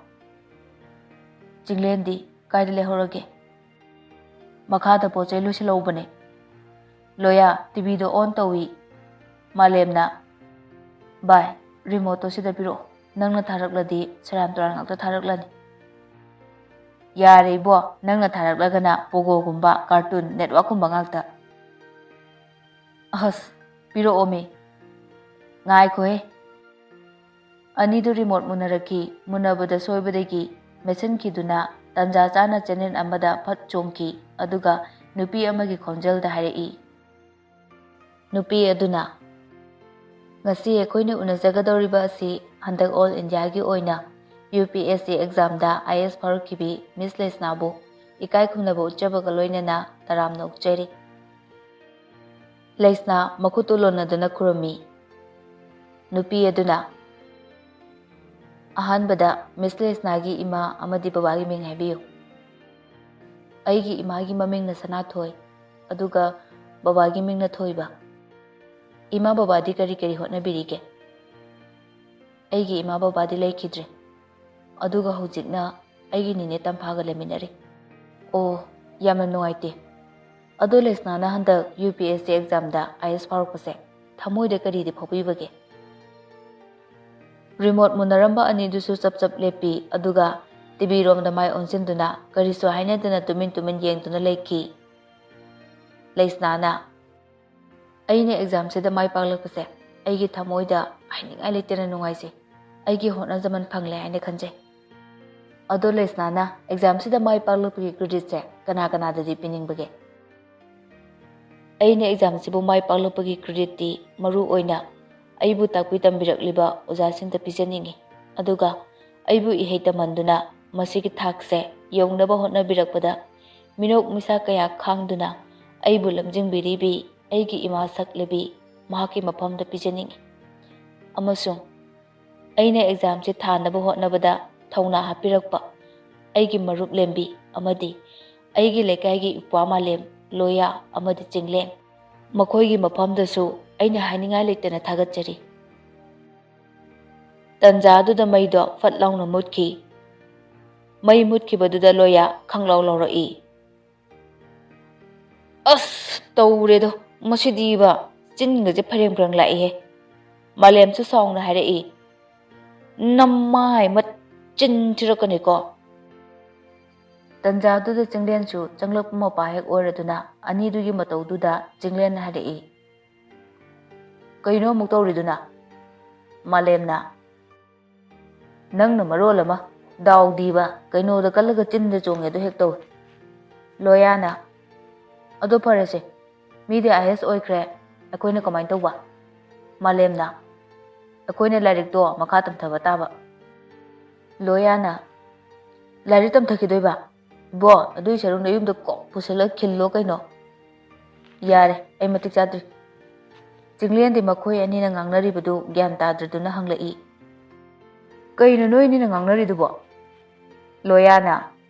"ꯆꯤꯡꯂꯦꯟꯗꯤ ꯀꯥꯏꯗ ꯂꯩꯍꯧꯔꯒꯦ?" "ꯃꯈꯥꯗ ꯄꯣꯠ ꯆꯩ ꯂꯣꯏꯁꯤꯜꯍꯧꯕꯅꯦ꯫" ꯂꯣꯌꯥ, ꯇꯤꯚꯤꯗꯣ ꯑꯣꯟ ꯇꯧꯏ꯫ ꯃꯥꯂꯦꯝꯅ, "ꯚꯥꯏ, ꯔꯤꯃꯣꯠꯇꯣ ꯁꯤꯗ ꯄꯤꯔꯛꯑꯣ꯫ ꯅꯪꯅ ꯊꯥꯔꯛꯂꯗꯤ ꯁꯦꯔꯥꯟ ꯇꯨꯔꯥꯟ ꯉꯥꯛꯇ ꯊꯥꯔꯛꯂꯅꯤ꯫" "ꯌꯥꯔꯦ ꯏꯕꯣ, ꯅꯪꯅ ꯊꯥꯔꯛꯂꯒꯅ ꯄꯣꯒꯣꯒꯨꯝꯕ, ꯀꯥꯔꯇꯨꯟ, ꯅꯦꯠꯋꯥꯛꯀꯨꯝꯕ ꯉꯥꯛꯇ꯫" "ꯑꯁ, ꯄꯤꯔꯛꯑꯣꯃꯤ꯫" "ꯉꯥꯏꯈꯣꯍꯦ꯫" ꯑꯅꯤꯗꯨ ꯔꯤꯃꯣꯠ ꯃꯨꯟꯅꯔꯛꯈꯤ꯫ ꯃꯨꯟꯅꯕꯗ ꯁꯣꯏꯕꯗꯒꯤ ꯃꯦꯠꯁꯤꯟꯈꯤꯗꯨꯅ ꯇꯟꯖꯥ ꯆꯥꯅ ꯆꯦꯅꯦꯜ ꯑꯃꯗ ꯐꯠ ꯆꯣꯡꯈꯤ, ꯑꯗꯨꯒ ꯅꯨꯄꯤ ꯑꯃꯒꯤ ꯈꯣꯟꯖꯦꯜꯗ ꯍꯥꯏꯔꯛꯏ꯫ ꯅꯨꯄꯤ ꯑꯗꯨꯅ, "ꯉꯁꯤ ꯑꯩꯈꯣꯏꯅ ꯎꯅꯖꯒꯗꯧꯔꯤꯕ ꯑꯁꯤ ꯍꯟꯗꯛ ꯑꯣꯜ ꯏꯟꯗꯤꯌꯥꯒꯤ ꯑꯣꯏꯅ ꯌꯨ ꯄꯤ ꯑꯦꯁ ꯁꯤ ꯑꯦꯛꯖꯥꯝꯗ ꯑꯥꯏ ꯑꯦꯁ ꯐꯥꯎꯔꯛꯈꯤꯕꯤ ꯃꯤꯁ ꯂꯩꯁꯅꯥꯕꯨ ꯏꯀꯥꯏ ꯈꯨꯝꯅꯕ ꯎꯠꯆꯕꯒ ꯂꯣꯏꯅꯅ ꯇꯔꯥꯝꯅ ꯑꯣꯛꯆꯔꯤ꯫" ꯂꯩꯁꯅꯥ ꯃꯈꯨꯠꯇꯨ ꯂꯣꯟꯅꯗꯨꯅ ꯈꯨꯔꯨꯝꯃꯤ꯫ ꯅꯨꯄꯤ ꯑꯗꯨꯅ, "ꯑꯍꯥꯟꯕꯗ ꯃꯤꯁ ꯂꯩꯁꯅꯥꯒꯤ ꯏꯃꯥ ꯑꯃꯗꯤ ꯕꯕꯥꯒꯤ ꯃꯤꯡ ꯍꯥꯏꯕꯤꯌꯨ꯫" "ꯑꯩꯒꯤ ꯏꯃꯥꯒꯤ ꯃꯃꯤꯡꯅ ꯁꯅꯥꯊꯣꯏ, ꯑꯗꯨꯒ ꯕꯕꯥꯒꯤ ꯃꯤꯡꯅ ꯊꯣꯏꯕ꯫" "ꯏꯃꯥ ꯕꯕꯥꯗꯤ ꯀꯔꯤ ꯀꯔꯤ ꯍꯣꯠꯅꯕꯤꯔꯤꯒꯦ?" "ꯑꯩꯒꯤ ꯏꯃꯥ ꯕꯕꯥꯗꯤ ꯂꯩꯈꯤꯗ꯭ꯔꯦ, ꯑꯗꯨꯒ ꯍꯧꯖꯤꯛꯅ ꯑꯩꯒꯤ ꯅꯤꯅꯦ ꯇꯝꯐꯥꯒ ꯂꯩꯃꯤꯟꯅꯔꯤ꯫" "ꯑꯣ, ꯌꯥꯝꯅ ꯅꯨꯡꯉꯥꯏꯇꯦ꯫ ꯑꯗꯣ ꯂꯩꯁꯅꯥꯅ ꯍꯟꯗꯛ ꯌꯨ ꯄꯤ ꯑꯦꯁ ꯁꯤ ꯑꯦꯛꯖꯥꯝꯗ ꯑꯥꯏ ꯑꯦꯁ ꯐꯥꯎꯔꯛꯄꯁꯦ ꯊꯃꯣꯏꯗ ꯀꯔꯤꯗꯤ ꯐꯥꯎꯕꯤꯕꯒꯦ?" ꯔꯤꯃꯣꯠ ꯃꯨꯟꯅꯔꯝꯕ ꯑꯅꯤꯗꯨꯁꯨ ꯆꯞ ꯆꯞ ꯂꯦꯞꯄꯤ, ꯑꯗꯨꯒ ꯇꯤꯚꯤ ꯔꯣꯝꯗ ꯃꯥꯏ ꯑꯣꯟꯁꯤꯟꯗꯨꯅ ꯀꯔꯤꯁꯨ ꯍꯥꯏꯅꯗꯅ ꯇꯨꯃꯤꯟ ꯇꯨꯃꯤꯟ ꯌꯦꯡꯗꯨꯅ ꯂꯩꯈꯤ꯫ ꯂꯩꯁꯅꯥꯅ, "ꯑꯩꯅ ꯑꯦꯛꯖꯥꯝꯁꯤꯗ ꯃꯥꯏ ꯄꯥꯛꯂꯛꯄꯁꯦ ꯑꯩꯒꯤ ꯊꯃꯣꯏꯗ ꯍꯥꯏꯅꯤꯡꯉꯥꯏ ꯂꯩꯇꯅ ꯅꯨꯡꯉꯥꯏꯖꯩ꯫ ꯑꯩꯒꯤ ꯍꯣꯠꯅꯖꯃꯟ ꯐꯪꯂꯦ ꯍꯥꯏꯅ ꯈꯟꯖꯩ꯫ ꯑꯗꯣ ꯂꯩꯁꯅꯥꯅ ꯑꯦꯛꯖꯥꯝꯁꯤꯗ ꯃꯥꯏ ꯄꯥꯛꯂꯛꯄꯒꯤ ꯀ꯭ꯔꯦꯗꯤꯠꯁꯦ ꯀꯅꯥ ꯀꯅꯥꯗꯗꯤ ꯄꯤꯅꯤꯡꯕꯒꯦ? ꯑꯩꯅ ꯑꯦꯛꯖꯥꯝꯁꯤꯕꯨ ꯃꯥꯏ ꯄꯥꯛꯂꯛꯄꯒꯤ ꯀ꯭ꯔꯦꯗꯤꯠꯇꯤ ꯃꯔꯨ ꯑꯣꯏꯅ ꯑꯩꯕꯨ ꯇꯥꯛꯄꯤ ꯇꯝꯕꯤꯔꯛꯂꯤꯕ ꯑꯣꯖꯥꯁꯤꯡꯗ ꯄꯤꯖꯅꯤꯡꯏ꯫ ꯑꯗꯨꯒ ꯑꯩꯕꯨ ꯏꯍꯩ ꯇꯝꯍꯟꯗꯨꯅ ꯃꯁꯤꯒꯤ ꯊꯥꯛꯁꯦ ꯌꯧꯅꯕ ꯍꯣꯠꯅꯕꯤꯔꯛꯄꯗ ꯃꯤꯅꯣꯛ ꯃꯤꯁꯥ ꯀꯌꯥ ꯈꯥꯡꯗꯨꯅ ꯑꯩꯕꯨ ꯂꯝꯖꯤꯡꯕꯤꯔꯤꯕꯤ ꯑꯩꯒꯤ ꯏꯃꯥ ꯁꯛꯂꯕꯤ ꯃꯍꯥꯛꯀꯤ ꯃꯐꯝꯗ ꯄꯤꯖꯅꯤꯡꯏ꯫ ꯑꯃꯁꯨꯡ ꯑꯩꯅ ꯑꯦꯛꯖꯥꯝꯁꯤ ꯊꯥꯅꯕ ꯍꯣꯠꯅꯕꯗ ꯊꯧꯅꯥ ꯍꯥꯞꯄꯤꯔꯛꯄ ꯑꯩꯒꯤ ꯃꯔꯨꯞ ꯂꯦꯝꯕꯤ ꯑꯃꯗꯤ ꯑꯩꯒꯤ ꯂꯩꯀꯥꯏꯒꯤ ꯏꯄ꯭ꯋꯥ ꯃꯥꯂꯦꯝ, ꯂꯣꯌꯥ ꯑꯃꯗꯤ ꯆꯤꯡꯂꯦꯟ, ꯃꯈꯣꯏꯒꯤ ꯃꯐꯝꯗꯁꯨ ꯑꯩꯅ ꯍꯥꯏꯅꯤꯡꯉꯥꯏ ꯂꯩꯇꯅ ꯊꯥꯒꯠꯆꯔꯤ꯫ ꯇꯟꯖꯥꯗꯨꯗ ꯃꯩꯗꯣ ꯐꯠ ꯂꯥꯎꯅ ꯃꯨꯠꯈꯤ꯫ ꯃꯩ ꯃꯨꯠꯈꯤꯕꯗꯨꯗ ꯂꯣꯌꯥ ꯈꯪꯂꯥꯎ ꯂꯥꯎꯔꯛꯏ꯫ "ꯑꯁ, ꯇꯧꯔꯦꯗꯣ, ꯃꯁꯤꯗꯤꯕ ꯆꯤꯟꯒꯁꯦ ꯐꯔꯦꯡ ꯐꯔꯦꯡ ꯂꯥꯛꯏꯍꯦ!" ꯃꯥꯂꯦꯝꯁꯨ ꯁꯥꯎꯅ ꯍꯥꯏꯔꯛꯏ꯫ "ꯅꯃꯥꯏ ꯃꯆꯤꯟ ꯊꯤꯔꯛꯀꯅꯤꯀꯣ!" ꯇꯟꯖꯥꯗꯨꯗ ꯆꯤꯡꯂꯦꯟꯁꯨ ꯆꯪꯂꯛꯄ ꯃꯄꯥ ꯍꯦꯛ ꯑꯣꯏꯔꯗꯨꯅ ꯑꯅꯤꯗꯨꯒꯤ ꯃꯇꯧꯗꯨꯗ ꯆꯤꯡꯂꯦꯟꯅ ꯍꯥꯏꯔꯛꯏ, "ꯀꯩꯅꯣ ꯑꯃꯨꯛ ꯇꯧꯔꯤꯗꯨꯅ?" ꯃꯥꯂꯦꯝꯅ, "ꯅꯪꯅ ꯃꯔꯣꯜ ꯑꯃ ꯗꯥꯎꯗꯤꯕ ꯀꯩꯅꯣꯗ ꯀꯜꯂꯒ ꯆꯤꯟꯗ ꯆꯣꯡꯉꯦ ꯑꯗꯨ ꯍꯦꯛ ꯇꯧꯏ꯫" ꯂꯣꯌꯥꯅ, "ꯑꯗꯣ ꯐꯔꯦꯁꯦ, ꯃꯤꯗꯤ ꯑꯥꯏ ꯑꯦꯁ ꯑꯣꯏꯈ꯭ꯔꯦ, ꯑꯩꯈꯣꯏꯅ ꯀꯃꯥꯏꯅ ꯇꯧꯕ?" ꯃꯥꯂꯦꯝꯅ, "ꯑꯩꯈꯣꯏꯅ ꯂꯥꯏꯔꯤꯛꯇꯣ ꯃꯈꯥ ꯇꯝꯊꯕ ꯇꯥꯕ꯫" ꯂꯣꯌꯥꯅ, "ꯂꯥꯏꯔꯤꯛ ꯇꯝꯊꯈꯤꯗꯣꯏꯕ? ꯏꯕꯣ, ꯑꯗꯨꯏ ꯁꯔꯨꯛ ꯅꯌꯨꯝꯗ ꯀꯣꯛ ꯄꯨꯁꯜꯂ ꯈꯤꯜꯂꯣ ꯀꯩꯅꯣ꯫" "ꯌꯥꯔꯦ, ꯑꯩ ꯃꯇꯤꯛ ꯆꯥꯗ꯭ꯔꯤ꯫" ꯆꯤꯡꯂꯦꯟꯗꯤ ꯃꯈꯣꯏ ꯑꯅꯤꯅ ꯉꯥꯡꯅꯔꯤꯕꯗꯨ ꯒ꯭ꯌꯥꯟ ꯇꯥꯗ꯭ꯔꯗꯨꯅ ꯍꯪꯂꯛꯏ, "ꯀꯩꯅꯣ ꯅꯣꯏ ꯑꯅꯤꯅ ꯉꯥꯡꯅꯔꯤꯗꯨꯕꯣ?" ꯂꯣꯌꯥꯅ,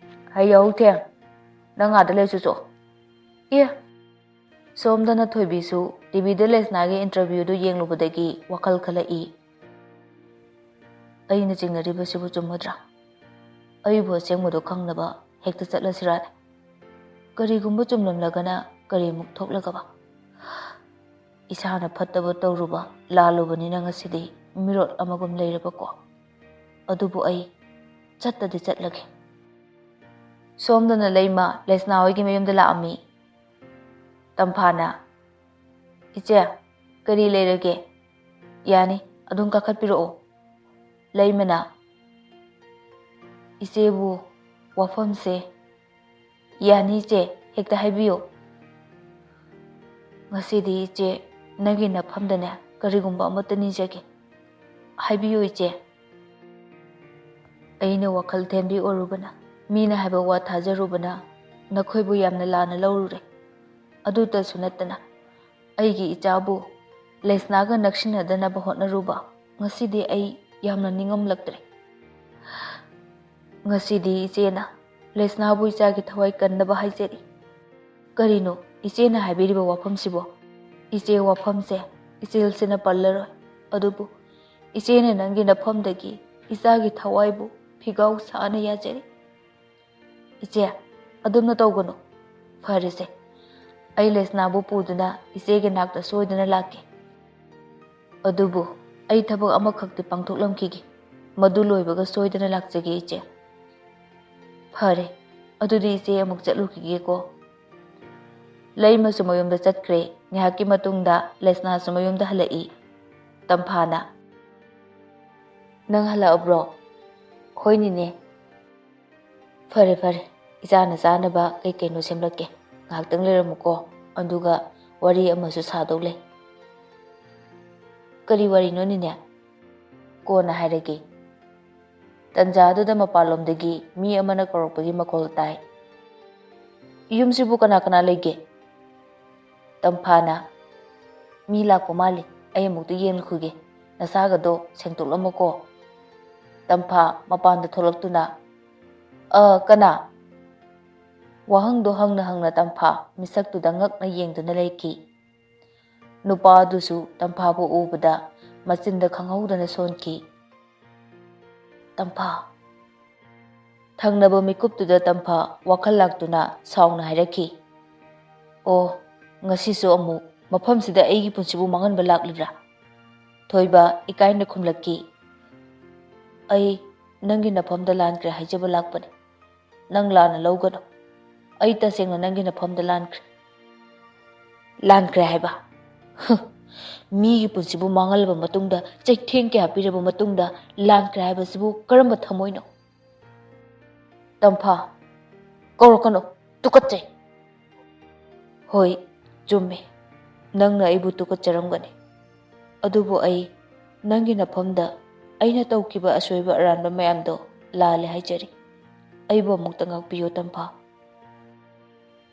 "ꯍꯩ ꯌꯥꯍꯧ ꯊꯦꯡ, ꯅꯪ ꯑꯥꯗ ꯂꯩꯔꯨꯆꯣ꯫" ꯑꯦ, ꯁꯣꯝꯗꯅ ꯊꯣꯏꯕꯤꯁꯨ ꯇꯤꯚꯤꯗ ꯂꯦꯁꯅꯥꯒꯤ ꯏꯟꯇꯔꯚ꯭ꯌꯨꯗꯨ ꯌꯦꯡꯂꯨꯕꯗꯒꯤ ꯋꯥꯈꯜ ꯈꯜꯂꯛꯏ꯫ "ꯑꯩꯅ ꯆꯤꯡꯅꯔꯤꯕꯁꯤꯕꯨ ꯆꯨꯝꯃꯗ꯭ꯔꯥ? ꯑꯩꯕꯨ ꯑꯁꯦꯡꯕꯗꯣ ꯈꯪꯅꯕ ꯍꯦꯛꯇ ꯆꯠꯂꯁꯤꯔꯥ? ꯀꯔꯤꯒꯨꯝꯕ ꯆꯨꯝꯂꯝꯂꯒꯅ ꯀꯔꯤꯃꯨꯛ ꯊꯣꯛꯂꯒꯕ? ꯏꯁꯥꯅ ꯐꯠꯇꯕ ꯇꯧꯔꯨꯕ, ꯂꯥꯜꯂꯨꯕꯅꯤꯅ ꯉꯁꯤꯗꯤ ꯃꯤꯔꯣꯠ ꯑꯃꯒꯨꯝ ꯂꯩꯔꯕꯀꯣ꯫ ꯑꯗꯨꯕꯨ ꯑꯩ ꯆꯠꯇꯗꯤ ꯆꯠꯂꯒꯦ꯫" ꯁꯣꯝꯗꯅ ꯂꯩꯃ ꯂꯦꯁꯅꯥ ꯍꯣꯏꯒꯤ ꯃꯌꯨꯝꯗ ꯂꯥꯛꯑꯝꯃꯤ꯫ ꯇꯝꯐꯥꯅ, "ꯏꯆꯦ, ꯀꯔꯤ ꯂꯩꯔꯒꯦ? ꯌꯥꯅꯤ, ꯑꯗꯨꯝ ꯀꯥꯈꯠꯄꯤꯔꯛꯑꯣ꯫" ꯂꯩꯃꯅ, "ꯏꯆꯦꯕꯨ ꯋꯥꯐꯝꯁꯦ"꯫ "ꯌꯥꯅꯤ ꯏꯆꯦ, ꯍꯦꯛꯇ ꯍꯥꯏꯕꯤꯌꯨ"꯫ "ꯉꯁꯤꯗꯤ ꯏꯆꯦ, ꯅꯪꯒꯤ ꯅꯐꯝꯗꯅꯦ ꯀꯔꯤꯒꯨꯝꯕ ꯑꯃꯠꯇ ꯅꯤꯖꯒꯦ꯫ ꯍꯥꯏꯕꯤꯌꯨ ꯏꯆꯦ"꯫ "ꯑꯩꯅ ꯋꯥꯈꯜ ꯊꯦꯝꯕꯤ ꯑꯣꯏꯔꯨꯕꯅ, ꯃꯤꯅ ꯍꯥꯏꯕ ꯋꯥ ꯊꯥꯖꯔꯨꯕꯅ ꯅꯈꯣꯏꯕꯨ ꯌꯥꯝꯅ ꯂꯥꯟꯅ ꯂꯧꯔꯨꯔꯦ꯫ ꯑꯗꯨꯇꯁꯨ ꯅꯠꯇꯅ ꯑꯩꯒꯤ ꯏꯆꯥꯕꯨ ꯂꯩꯁꯅꯥꯒ ꯅꯛꯁꯤꯟꯅꯗꯅꯕ ꯍꯣꯠꯅꯔꯨꯕ ꯉꯁꯤꯗꯤ ꯑꯩ ꯌꯥꯝꯅ ꯅꯤꯡꯉꯝꯂꯛꯇ꯭ꯔꯦ꯫ ꯉꯁꯤꯗꯤ ꯏꯆꯦꯅ ꯂꯩꯁꯅꯥꯕꯨ ꯏꯆꯥꯒꯤ ꯊꯋꯥꯏ ꯀꯟꯅꯕ ꯍꯥꯏꯖꯔꯤ"꯫ "ꯀꯔꯤꯅꯣ ꯏꯆꯦꯅ ꯍꯥꯏꯕꯤꯔꯤꯕ ꯋꯥꯐꯝꯁꯤꯕꯣ? ꯏꯆꯦ, ꯋꯥꯐꯝꯁꯦ ꯏꯆꯦꯜꯁꯤꯅ ꯄꯜꯂꯔꯣꯏ꯫ ꯑꯗꯨꯕꯨ ꯏꯆꯦꯅ ꯅꯪꯒꯤ ꯅꯐꯝꯗꯒꯤ ꯏꯆꯥꯒꯤ ꯊꯋꯥꯏꯕꯨ ꯐꯤꯒꯥꯎ ꯁꯥꯅ ꯌꯥꯖꯔꯤ"꯫ "ꯏꯆꯦ, ꯑꯗꯨꯝꯅ ꯇꯧꯒꯅꯨ꯫ ꯐꯔꯦꯁꯦ, ꯑꯩ ꯂꯩꯁꯅꯥꯕꯨ ꯄꯨꯗꯨꯅ ꯏꯆꯦꯒꯤ ꯅꯥꯛꯇ ꯁꯣꯏꯗꯅ ꯂꯥꯛꯀꯦ꯫ ꯑꯗꯨꯕꯨ ꯑꯩ ꯊꯕꯛ ꯑꯃꯈꯛꯇꯤ ꯄꯥꯡꯊꯣꯛꯂꯝꯈꯤꯒꯦ꯫ ꯃꯗꯨ ꯂꯣꯏꯕꯒ ꯁꯣꯏꯗꯅ ꯂꯥꯛꯆꯒꯦ ꯏꯆꯦ"꯫ "ꯐꯔꯦ, ꯑꯗꯨꯗꯤ ꯏꯆꯦ ꯑꯃꯨꯛ ꯆꯠꯂꯨꯈꯤꯒꯦꯀꯣ"꯫ ꯂꯩꯃꯁꯨ ꯃꯌꯨꯝꯗ ꯆꯠꯈ꯭ꯔꯦ꯫ ꯉꯥꯏꯍꯥꯛꯀꯤ ꯃꯇꯨꯡꯗ ꯂꯩꯁꯅꯥꯁꯨ ꯃꯌꯨꯝꯗ ꯍꯜꯂꯛꯏ꯫ ꯇꯝꯐꯥꯅ, "ꯅꯪ ꯍꯜꯂꯛꯑꯕ꯭ꯔꯣ?" "ꯍꯣꯏ ꯅꯦꯅꯦ"꯫ "ꯐꯔꯦ ꯐꯔꯦ, ꯏꯆꯥꯅ ꯆꯥꯅꯕ ꯀꯩ ꯀꯩꯅꯣ ꯁꯦꯝꯂꯛꯀꯦ꯫ ꯉꯥꯏꯍꯥꯛꯇꯪ ꯂꯩꯔꯝꯃꯨꯀꯣ, ꯑꯗꯨꯒ ꯋꯥꯔꯤ ꯑꯃꯁꯨ ꯁꯥꯗꯧ ꯂꯩ"꯫ "ꯀꯔꯤ ꯋꯥꯔꯤꯅꯣ ꯅꯦꯅꯦ?" "ꯀꯣꯟꯅ ꯍꯥꯏꯔꯒꯦ"꯫ ꯇꯟꯖꯥꯗꯨꯗ ꯃꯄꯥꯟꯂꯣꯝꯗꯒꯤ ꯃꯤ ꯑꯃꯅ ꯀꯧꯔꯛꯄꯒꯤ ꯃꯈꯣꯜ ꯇꯥꯏ꯫ "ꯌꯨꯝꯁꯤꯕꯨ ꯀꯅꯥ ꯀꯅꯥ ꯂꯩꯒꯦ?" ꯇꯝꯐꯥꯅ, "ꯃꯤ ꯂꯥꯛꯄ ꯃꯥꯜꯂꯤ, ꯑꯩ ꯑꯃꯨꯛꯇ ꯌꯦꯡꯂꯨꯈꯤꯒꯦ꯫ ꯅꯁꯥꯒꯗꯣ ꯁꯦꯡꯗꯣꯛꯂꯝꯃꯣꯀꯣ"꯫ ꯇꯝꯐꯥ ꯃꯄꯥꯟꯗ ꯊꯣꯛꯂꯛꯇꯨꯅ, "ꯑ, ꯀꯅꯥ?" ꯋꯥꯍꯪꯗꯣ ꯍꯪꯅ ꯍꯪꯅ ꯇꯝꯐꯥ ꯃꯤꯁꯛꯇꯨꯗ ꯉꯛꯅ ꯌꯦꯡꯗꯨꯅ ꯂꯩꯈꯤ꯫ ꯅꯨꯄꯥ ꯑꯗꯨꯁꯨ ꯇꯝꯐꯥꯕꯨ ꯎꯕꯗ ꯃꯆꯤꯟꯗ ꯈꯪꯍꯧꯗꯅ ꯁꯣꯟꯈꯤ꯫ "ꯇꯝꯐꯥ!" ꯊꯪꯅꯕ ꯃꯤꯀꯨꯞꯇꯨꯗ ꯇꯝꯐꯥ ꯋꯥꯈꯜ ꯂꯥꯛꯇꯨꯅ ꯁꯥꯎꯅ ꯍꯥꯏꯔꯛꯈꯤ, "ꯑꯣ, ꯉꯁꯤꯁꯨ ꯑꯃꯨꯛ ꯃꯐꯝꯁꯤꯗ ꯑꯩꯒꯤ ꯄꯨꯟꯁꯤꯕꯨ ꯃꯥꯡꯍꯟꯕ ꯂꯥꯛꯂꯤꯕ꯭ꯔꯥ?" ꯊꯣꯏꯕ ꯏꯀꯥꯏꯅ ꯈꯨꯝꯂꯛꯈꯤ, "ꯑꯩ ꯅꯪꯒꯤ ꯅꯐꯝꯗ ꯂꯥꯟꯈ꯭ꯔꯦ ꯍꯥꯏꯖꯕ ꯂꯥꯛꯄꯅꯤ꯫ ꯅꯪ ꯂꯥꯟꯅ ꯂꯧꯒꯅꯨ꯫ ꯑꯩ ꯇꯁꯦꯡꯅ ꯅꯪꯒꯤ ꯅꯐꯝꯗ ꯂꯥꯟꯈ꯭ꯔꯦ"꯫ "ꯂꯥꯟꯈ꯭ꯔꯦ ꯍꯥꯏꯕ? ꯍꯨ, ꯃꯤꯒꯤ ꯄꯨꯟꯁꯤꯕꯨ ꯃꯥꯡꯍꯜꯂꯕ ꯃꯇꯨꯡꯗ, ꯆꯩꯊꯦꯡ ꯀꯌꯥ ꯄꯤꯔꯕ ꯃꯇꯨꯡꯗ ꯂꯥꯟꯈ꯭ꯔꯦ ꯍꯥꯏꯕꯁꯤꯕꯨ ꯀꯔꯝꯕ ꯊꯃꯣꯏꯅꯣ? ꯇꯝꯐꯥ, ꯀꯧꯔꯛꯀꯅꯨ, ꯇꯨꯀꯠꯆꯩ꯫ ꯍꯣꯏ, ꯆꯨꯝꯃꯤ, ꯅꯪꯅ ꯑꯩꯕꯨ ꯇꯨꯀꯠꯆꯔꯝꯒꯅꯤ꯫ ꯑꯗꯨꯕꯨ ꯑꯩ ꯅꯪꯒꯤ ꯅꯐꯝꯗ ꯑꯩꯅ ꯇꯧꯈꯤꯕ ꯑꯁꯣꯏꯕ ꯑꯔꯥꯟꯕ ꯃꯌꯥꯝꯗꯣ ꯂꯥꯜꯂꯦ ꯍꯥꯏꯖꯔꯤ꯫ ꯑꯩꯕꯨ ꯑꯃꯨꯛꯇ ꯉꯥꯛꯄꯤꯌꯨ, ꯇꯝꯐꯥ꯫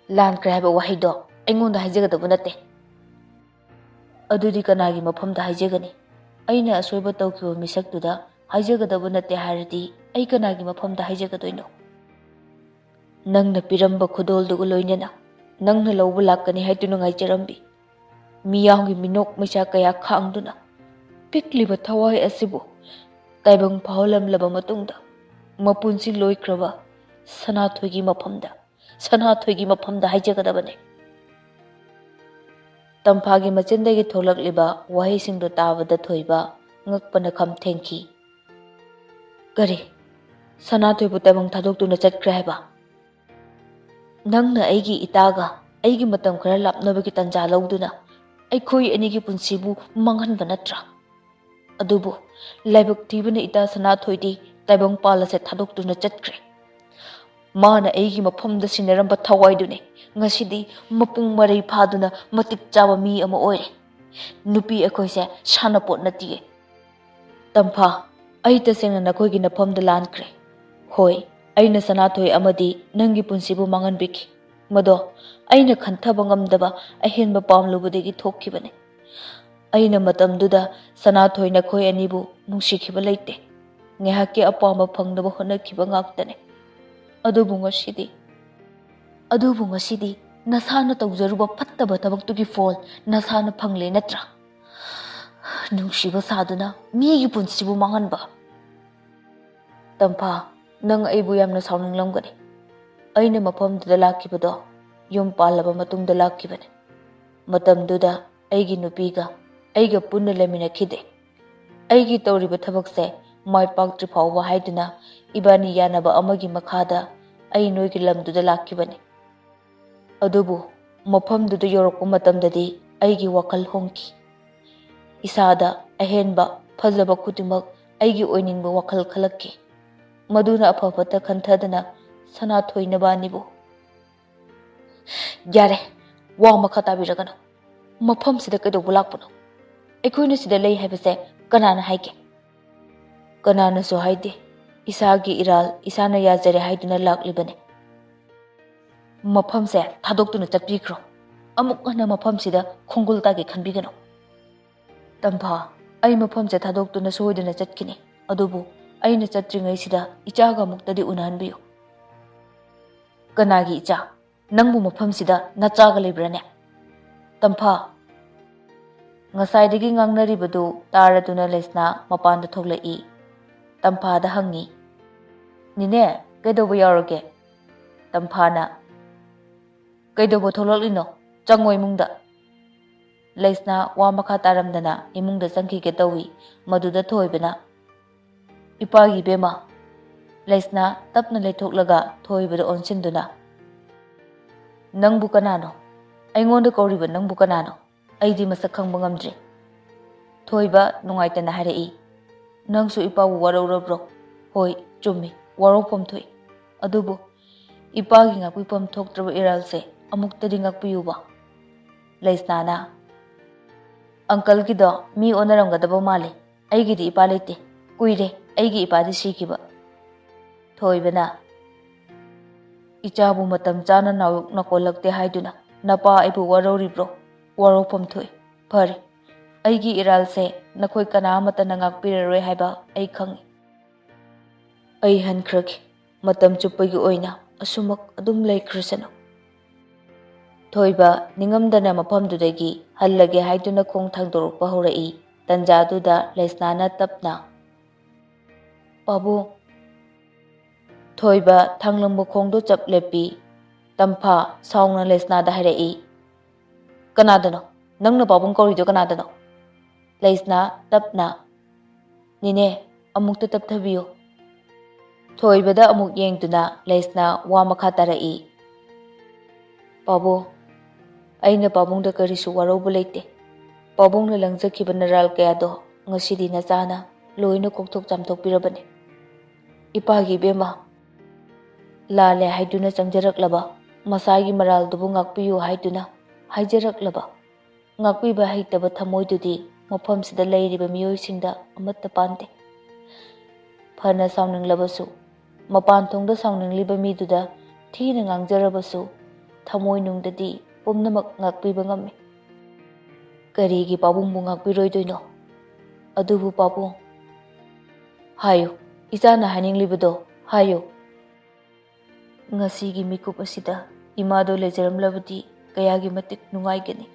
ꯂꯥꯟꯈ꯭ꯔꯦ ꯍꯥꯏꯕ ꯋꯥꯍꯩꯗꯣ ꯑꯩꯉꯣꯟꯗ ꯍꯥꯏꯖꯒꯗꯕ ꯅꯠꯇꯦ꯫ ꯑꯗꯨꯗꯤ ꯀꯅꯥꯒꯤ ꯃꯐꯝꯗ ꯍꯥꯏꯖꯒꯅꯤ? ꯑꯩꯅ ꯑꯁꯣꯏꯕ ꯇꯧꯈꯤꯕ ꯃꯤꯁꯛꯇꯨꯗ ꯍꯥꯏꯖꯒꯗꯕ ꯅꯠꯇꯦ ꯍꯥꯏꯔꯗꯤ, ꯑꯩ ꯀꯅꯥꯒꯤ ꯃꯐꯝꯗ ꯍꯥꯏꯖꯒꯗꯣꯏꯅꯣ? ꯅꯪꯅ ꯄꯤꯔꯝꯕ ꯈꯨꯗꯣꯜꯗꯨꯒ ꯂꯣꯏꯅꯅ ꯅꯪꯅ ꯂꯧꯕ ꯂꯥꯛꯀꯅꯤ ꯍꯥꯏꯗꯨꯅ ꯉꯥꯏꯖꯔꯝꯕꯤ ꯃꯤꯌꯥꯝꯒꯤ ꯃꯤꯅꯣꯛ ꯃꯩꯁꯥ ꯀꯌꯥ ꯈꯥꯡꯗꯨꯅ ꯄꯤꯛꯂꯤꯕ ꯊꯋꯥꯏ ꯑꯁꯤꯕꯨ ꯇꯥꯏꯕꯪ ꯐꯥꯎꯍꯜꯂꯝꯂꯕ ꯃꯇꯨꯡꯗ, ꯃꯄꯨꯟꯁꯤ ꯂꯣꯏꯈ꯭ꯔꯕ ꯁꯅꯥꯊꯣꯏꯒꯤ ꯃꯐꯝꯗ, ꯁꯅꯥꯊꯣꯏꯒꯤ ꯃꯐꯝꯗ ꯍꯥꯏꯖꯒꯗꯕꯅꯤ꯫ ꯇꯝꯐꯥꯒꯤ ꯃꯆꯤꯟꯗꯒꯤ ꯊꯣꯛꯂꯛꯂꯤꯕ ꯋꯥꯍꯩꯁꯤꯡꯗꯨ ꯇꯥꯕꯗ ꯊꯣꯏꯕ ꯉꯛꯄꯅ ꯈꯝ ꯊꯦꯡꯈꯤ꯫ "ꯀꯔꯤ? ꯁꯅꯥꯊꯣꯏꯕꯨ ꯇꯥꯏꯕꯪ ꯊꯥꯗꯣꯛꯇꯨꯅ ꯆꯠꯈ꯭ꯔꯦ ꯍꯥꯏꯕ? ꯅꯪꯅ ꯑꯩꯒꯤ ꯏꯇꯥꯒ ꯑꯩꯒꯤ ꯃꯇꯝ ꯈꯔ ꯂꯥꯞꯅꯕꯒꯤ ꯇꯥꯟꯖꯥ ꯂꯧꯗꯨꯅ ꯑꯩꯈꯣꯏ ꯑꯅꯤꯒꯤ ꯄꯨꯟꯁꯤꯕꯨ ꯃꯥꯡꯍꯟꯕ ꯅꯠꯇ꯭ꯔꯥ? ꯑꯗꯨꯕꯨ ꯂꯥꯏꯕꯛ ꯊꯤꯕꯅ ꯏꯇꯥ ꯁꯅꯥꯊꯣꯏꯗꯤ ꯇꯥꯏꯕꯪ ꯄꯥꯜ ꯑꯁꯦ ꯊꯥꯗꯣꯛꯇꯨꯅ ꯆꯠꯈ꯭ꯔꯦ꯫ ꯃꯥꯅ ꯑꯩꯒꯤ ꯃꯐꯝꯗ ꯁꯤꯟꯅꯔꯝꯕ ꯊꯋꯥꯏꯗꯨꯅꯤ ꯉꯁꯤꯗꯤ ꯃꯄꯨꯡ ꯃꯔꯩ ꯐꯥꯗꯨꯅ ꯃꯇꯤꯛ ꯆꯥꯕ ꯃꯤ ꯑꯃ ꯑꯣꯏꯔꯦ꯫ ꯅꯨꯄꯤ ꯑꯩꯈꯣꯏꯁꯦ ꯁꯥꯟꯅꯄꯣꯠ ꯅꯠꯇꯤꯌꯦ꯫ ꯇꯝꯐꯥ, ꯑꯩ ꯇꯁꯦꯡꯅ ꯅꯈꯣꯏꯒꯤ ꯅꯐꯝꯗ ꯂꯥꯟꯈ꯭ꯔꯦ꯫ ꯍꯣꯏ, ꯑꯩꯅ ꯁꯅꯥꯊꯣꯏ ꯑꯃꯗꯤ ꯅꯪꯒꯤ ꯄꯨꯟꯁꯤꯕꯨ ꯃꯥꯡꯍꯟꯕꯤꯈꯤ꯫ ꯃꯗꯣ ꯑꯩꯅ ꯈꯟꯊꯕ ꯉꯝꯗꯕ ꯑꯍꯦꯟꯕ ꯄꯥꯝꯂꯨꯕꯗꯒꯤ ꯊꯣꯛꯈꯤꯕꯅꯤ꯫ ꯑꯩꯅ ꯃꯇꯝꯗꯨꯗ ꯁꯅꯥꯊꯣꯏ ꯅꯈꯣꯏ ꯑꯅꯤꯕꯨ ꯅꯨꯡꯁꯤꯈꯤꯕ ꯂꯩꯇꯦ꯫ ꯉꯥꯏꯍꯥꯛꯀꯤ ꯑꯄꯥꯝꯕ ꯐꯪꯅꯕ ꯍꯣꯠꯅꯈꯤꯕ ꯉꯥꯛꯇꯅꯤ꯫ ꯑꯗꯨꯕꯨ ꯉꯁꯤꯗꯤ, ꯑꯗꯨꯕꯨ ꯉꯁꯤꯗꯤ ꯅꯁꯥꯅ ꯇꯧꯖꯔꯨꯕ ꯐꯠꯇꯕ ꯊꯕꯛꯇꯨꯒꯤ ꯐꯣꯜ ꯅꯁꯥꯅ ꯐꯪꯂꯦ ꯅꯠꯇ꯭ꯔꯥ? ꯅꯨꯡꯁꯤꯕ ꯁꯥꯗꯨꯅ ꯃꯤꯒꯤ ꯄꯨꯟꯁꯤꯕꯨ ꯃꯥꯡꯍꯟꯕ꯫ ꯇꯝꯐꯥ, ꯅꯪ ꯑꯩꯕꯨ ꯌꯥꯝꯅ ꯁꯥꯎꯅꯤꯡꯂꯝꯒꯅꯤ꯫ ꯑꯩꯅ ꯃꯐꯝꯗꯨꯗ ꯂꯥꯛꯈꯤꯕꯗꯣ ꯌꯨꯝ ꯄꯥꯜꯂꯕ ꯃꯇꯨꯡꯗ ꯂꯥꯛꯈꯤꯕꯅꯤ꯫ ꯃꯇꯝꯗꯨꯗ ꯑꯩꯒꯤ ꯅꯨꯄꯤꯒ ꯑꯩꯒ ꯄꯨꯟꯅ ꯂꯩꯃꯤꯟꯅꯈꯤꯗꯦ꯫ ꯑꯩꯒꯤ ꯇꯧꯔꯤꯕ ꯊꯕꯛꯁꯦ ꯃꯥꯏ ꯄꯥꯛꯇ꯭ꯔꯤ ꯐꯥꯎꯕ ꯍꯥꯏꯗꯨꯅ ꯏꯕꯥꯅꯤ ꯌꯥꯅꯕ ꯑꯃꯒꯤ ꯃꯈꯥꯗ ꯑꯩ ꯅꯣꯏꯒꯤ ꯂꯝꯗꯨꯗ ꯂꯥꯛꯈꯤꯕꯅꯤ꯫ ꯑꯗꯨꯕꯨ ꯃꯐꯝꯗꯨꯗ ꯌꯧꯔꯛꯄ ꯃꯇꯝꯗꯗꯤ ꯑꯩꯒꯤ ꯋꯥꯈꯜ ꯍꯣꯡꯈꯤ꯫ ꯏꯁꯥꯗ ꯑꯍꯦꯟꯕ ꯐꯖꯕ ꯈꯨꯗꯤꯡꯃꯛ ꯑꯩꯒꯤ ꯑꯣꯏꯅꯤꯡꯕ ꯋꯥꯈꯜ ꯈꯜꯂꯛꯈꯤ꯫ ꯃꯗꯨꯅ ꯑꯐ ꯐꯠꯇ ꯈꯟꯊꯗꯅ ꯁꯅꯥꯊꯣꯏ ꯅꯕꯥꯅꯤꯕꯨ, "ꯌꯥꯔꯦ, ꯋꯥ ꯃꯈꯥ ꯇꯥꯕꯤꯔꯒꯅꯨ꯫ ꯃꯐꯝꯁꯤꯗ ꯀꯩꯗꯧꯕ ꯂꯥꯛꯄꯅꯣ? ꯑꯩꯈꯣꯏꯅ ꯁꯤꯗ ꯂꯩ ꯍꯥꯏꯕꯁꯦ ꯀꯅꯥꯅ ꯍꯥꯏꯒꯦ?" "ꯀꯅꯥꯅꯁꯨ ꯍꯥꯏꯗꯦ꯫ ꯏꯁꯥꯒꯤ ꯏꯔꯥꯜ ꯏꯁꯥꯅ ꯌꯥꯖꯔꯦ ꯍꯥꯏꯗꯨꯅ ꯂꯥꯛꯂꯤꯕꯅꯤ꯫ ꯃꯐꯝꯁꯦ ꯊꯥꯗꯣꯛꯇꯨꯅ ꯆꯠꯄꯤꯈ꯭ꯔꯣ꯫ ꯑꯃꯨꯛ ꯍꯟꯅ ꯃꯐꯝꯁꯤꯗ ꯈꯣꯡꯒꯨꯜ ꯇꯥꯒꯦ ꯈꯟꯕꯤꯒꯅꯨ꯫" "ꯇꯝꯐꯥ, ꯑꯩ ꯃꯐꯝꯁꯦ ꯊꯥꯗꯣꯛꯇꯨꯅ ꯁꯣꯏꯗꯅ ꯆꯠꯈꯤꯅꯤ꯫ ꯑꯗꯨꯕꯨ ꯑꯩꯅ ꯆꯠꯇ꯭ꯔꯤꯉꯩꯁꯤꯗ ꯏꯆꯥꯒ ꯑꯃꯨꯛꯇꯗꯤ ꯎꯅꯍꯟꯕꯤꯌꯨ꯫" "ꯀꯅꯥꯒꯤ ꯏꯆꯥ? ꯅꯪꯕꯨ ꯃꯐꯝꯁꯤꯗ ꯅꯆꯥꯒ ꯂꯩꯕ꯭ꯔꯥꯅꯦ?" "ꯇꯝꯐꯥ!" ꯉꯁꯥꯏꯗꯒꯤ ꯉꯥꯡꯅꯔꯤꯕꯗꯨ ꯇꯥꯔꯗꯨꯅ ꯂꯩꯁꯅꯥ ꯃꯄꯥꯟꯗ ꯊꯣꯛꯂꯛꯏ꯫ ꯇꯝꯐꯥꯗ ꯍꯪꯉꯤ, "ꯅꯦꯅꯦ, ꯀꯩꯗꯧꯕ ꯌꯥꯎꯔꯒꯦ?" ꯇꯝꯐꯥꯅ, "ꯀꯩꯗꯧꯕ ꯊꯣꯛꯂꯛꯂꯤꯅꯣ? ꯆꯪꯉꯣ ꯏꯃꯨꯡꯗ꯫" ꯂꯩꯁꯅꯥ ꯋꯥ ꯃꯈꯥ ꯇꯥꯔꯝꯗꯅ ꯏꯃꯨꯡꯗ ꯆꯪꯈꯤꯒꯦ ꯇꯧꯏ꯫ ꯃꯗꯨꯗ ꯊꯣꯏꯕꯅ, "ꯏꯄꯥꯒꯤ ꯏꯕꯦꯝꯃ꯫" ꯂꯩꯁꯅꯥ ꯇꯞꯅ ꯂꯩꯊꯣꯛꯂꯒ ꯊꯣꯏꯕꯗ ꯑꯣꯟꯁꯤꯟꯗꯨꯅ, "ꯅꯪꯕꯨ ꯀꯅꯥꯅꯣ? ꯑꯩꯉꯣꯟꯗ ꯀꯧꯔꯤꯕ ꯅꯪꯕꯨ ꯀꯅꯥꯅꯣ? ꯑꯩꯗꯤ ꯃꯁꯛ ꯈꯪꯕ ꯉꯝꯗ꯭ꯔꯤ꯫" ꯊꯣꯏꯕ ꯅꯨꯡꯉꯥꯏꯇꯅ ꯍꯥꯏꯔꯛꯏ, "ꯅꯪꯁꯨ ꯏꯄꯥꯕꯨ ꯋꯥꯔꯧꯔꯕ꯭ꯔꯣ? ꯍꯣꯏ, ꯆꯨꯝꯃꯤ, ꯋꯥꯔꯧꯐꯝ ꯊꯣꯛꯏ꯫ ꯑꯗꯨꯕꯨ ꯏꯄꯥꯒꯤ ꯉꯥꯛꯄꯤꯐꯝ ꯊꯣꯛꯇ꯭ꯔꯕ ꯏꯔꯥꯜꯁꯦ ꯑꯃꯨꯛꯇꯗꯤ ꯉꯥꯛꯄꯤꯌꯨꯕ꯫" ꯂꯩꯁꯅꯥꯅ, "ꯑꯪꯀꯜꯒꯤꯗꯣ ꯃꯤ ꯑꯣꯟꯅꯔꯝꯒꯗꯕ ꯃꯥꯜꯂꯦ꯫ ꯑꯩꯒꯤꯗꯤ ꯏꯄꯥ ꯂꯩꯇꯦ꯫ ꯀꯨꯏꯔꯦ ꯑꯩꯒꯤ ꯏꯄꯥꯗꯤ ꯁꯤꯈꯤꯕ꯫" ꯊꯣꯏꯕꯅ, "ꯏꯆꯥꯕꯨ ꯃꯇꯝ ꯆꯥꯅ ꯅꯥꯌꯣꯛꯅ ꯀꯣꯜꯂꯛꯇꯦ ꯍꯥꯏꯗꯨꯅ ꯅꯄꯥ ꯑꯩꯕꯨ ꯋꯥꯔꯧꯔꯤꯕ꯭ꯔꯣ? ꯋꯥꯔꯧꯐꯝ ꯊꯣꯛꯏ꯫ ꯐꯔꯦ, ꯑꯩꯒꯤ ꯏꯔꯥꯜꯁꯦ ꯅꯈꯣꯏ ꯀꯅꯥ ꯑꯃꯠꯇꯅ ꯉꯥꯛꯄꯤꯔꯔꯣꯏ ꯍꯥꯏꯕ ꯑꯩ ꯈꯪꯏ꯫ ꯑꯩ ꯍꯟꯈ꯭ꯔꯒꯦ꯫ ꯃꯇꯝ ꯆꯨꯞꯄꯒꯤ ꯑꯣꯏꯅ ꯑꯁꯨꯃꯛ ꯑꯗꯨꯝ ꯂꯩꯈ꯭ꯔꯁꯅꯨ꯫" ꯊꯣꯏꯕ ꯅꯤꯡꯉꯝꯗꯅ ꯃꯐꯝꯗꯨꯗꯒꯤ ꯍꯜꯂꯒꯦ ꯍꯥꯏꯗꯨꯅ ꯈꯣꯡ ꯊꯥꯡꯗꯣꯔꯛꯄ ꯍꯧꯔꯛꯏ꯫ ꯇꯟꯖꯥꯗꯨꯗ ꯂꯩꯁꯅꯥꯅ ꯇꯞꯅ, "ꯄꯥꯕꯨꯡ꯫" ꯊꯣꯏꯕ ꯊꯥꯡꯂꯝꯕ ꯈꯣꯡꯗꯣ ꯆꯞ ꯂꯦꯞꯄꯤ꯫ ꯇꯝꯐꯥ ꯁꯥꯎꯅ ꯂꯩꯁꯅꯥꯗ ꯍꯥꯏꯔꯛꯏ, "ꯀꯅꯥꯗꯅꯣ? ꯅꯪꯅ ꯄꯥꯕꯨꯡ ꯀꯧꯔꯤꯗꯣ ꯀꯅꯥꯗꯅꯣ?" ꯂꯩꯁꯅꯥ ꯇꯞꯅ, "ꯅꯦꯅꯦ, ꯑꯃꯨꯛꯇ ꯇꯞꯊꯕꯤꯌꯨ꯫" ꯊꯣꯏꯕꯗ ꯑꯃꯨꯛ ꯌꯦꯡꯗꯨꯅ ꯂꯩꯁꯅꯥ ꯋꯥ ꯃꯈꯥ ꯇꯥꯔꯛꯏ, "ꯄꯥꯕꯨꯡ, ꯑꯩꯅ ꯄꯥꯕꯨꯡꯗ ꯀꯔꯤꯁꯨ ꯋꯥꯔꯧꯕ ꯂꯩꯇꯦ꯫ ꯄꯥꯕꯨꯡꯅ ꯂꯪꯖꯈꯤꯕ ꯅꯔꯥꯜ ꯀꯌꯥꯗꯣ ꯉꯁꯤꯗꯤ ꯅꯆꯥꯅ ꯂꯣꯏꯅ ꯀꯣꯛꯊꯣꯛ ꯆꯥꯝꯊꯣꯛꯄꯤꯔꯕꯅꯤ꯫ ꯏꯄꯥꯒꯤ ꯏꯕꯦꯝꯃ, ꯂꯥꯜꯂꯦ ꯍꯥꯏꯗꯨꯅ ꯆꯪꯖꯔꯛꯂꯕ, ꯃꯁꯥꯒꯤ ꯃꯔꯥꯜꯗꯨꯕꯨ ꯉꯥꯛꯄꯤꯌꯨ ꯍꯥꯏꯗꯨꯅ ꯍꯥꯏꯖꯔꯛꯂꯕ, ꯉꯥꯛꯄꯤꯕ ꯍꯩꯇꯕ ꯊꯃꯣꯏꯗꯨꯗꯤ ꯃꯐꯝꯁꯤꯗ ꯂꯩꯔꯤꯕ ꯃꯤꯑꯣꯏꯁꯤꯡꯗ ꯑꯃꯠꯇ ꯄꯥꯟꯗꯦ꯫ ꯐꯅ ꯁꯥꯎꯅꯤꯡꯂꯕꯁꯨ, ꯃꯄꯥꯟ ꯊꯣꯡꯗ ꯁꯥꯎꯅꯤꯡꯂꯤꯕ ꯃꯤꯗꯨꯗ ꯊꯤꯅ ꯉꯥꯡꯖꯔꯕꯁꯨ, ꯊꯃꯣꯏꯅꯨꯡꯗꯗꯤ ꯄꯨꯝꯅꯃꯛ ꯉꯥꯛꯄꯤꯕ ꯉꯝꯃꯤ꯫ ꯀꯔꯤꯒꯤ ꯄꯥꯕꯨꯡꯕꯨ ꯉꯥꯛꯄꯤꯔꯣꯏꯗꯣꯏꯅꯣ? ꯑꯗꯨꯕꯨ ꯄꯥꯕꯨꯡ, ꯍꯥꯏꯌꯨ, ꯏꯆꯥꯅ ꯍꯥꯏꯅꯤꯡꯂꯤꯕꯗꯣ ꯍꯥꯏꯌꯨ꯫ ꯉꯁꯤꯒꯤ ꯃꯤꯀꯨꯞ ꯑꯁꯤꯗ ꯏꯃꯥꯗꯣ ꯂꯩꯖꯔꯝꯂꯕꯗꯤ ꯀꯌꯥꯒꯤ ꯃꯇꯤꯛ ꯅꯨꯡꯉꯥꯏꯒꯅꯤ꯫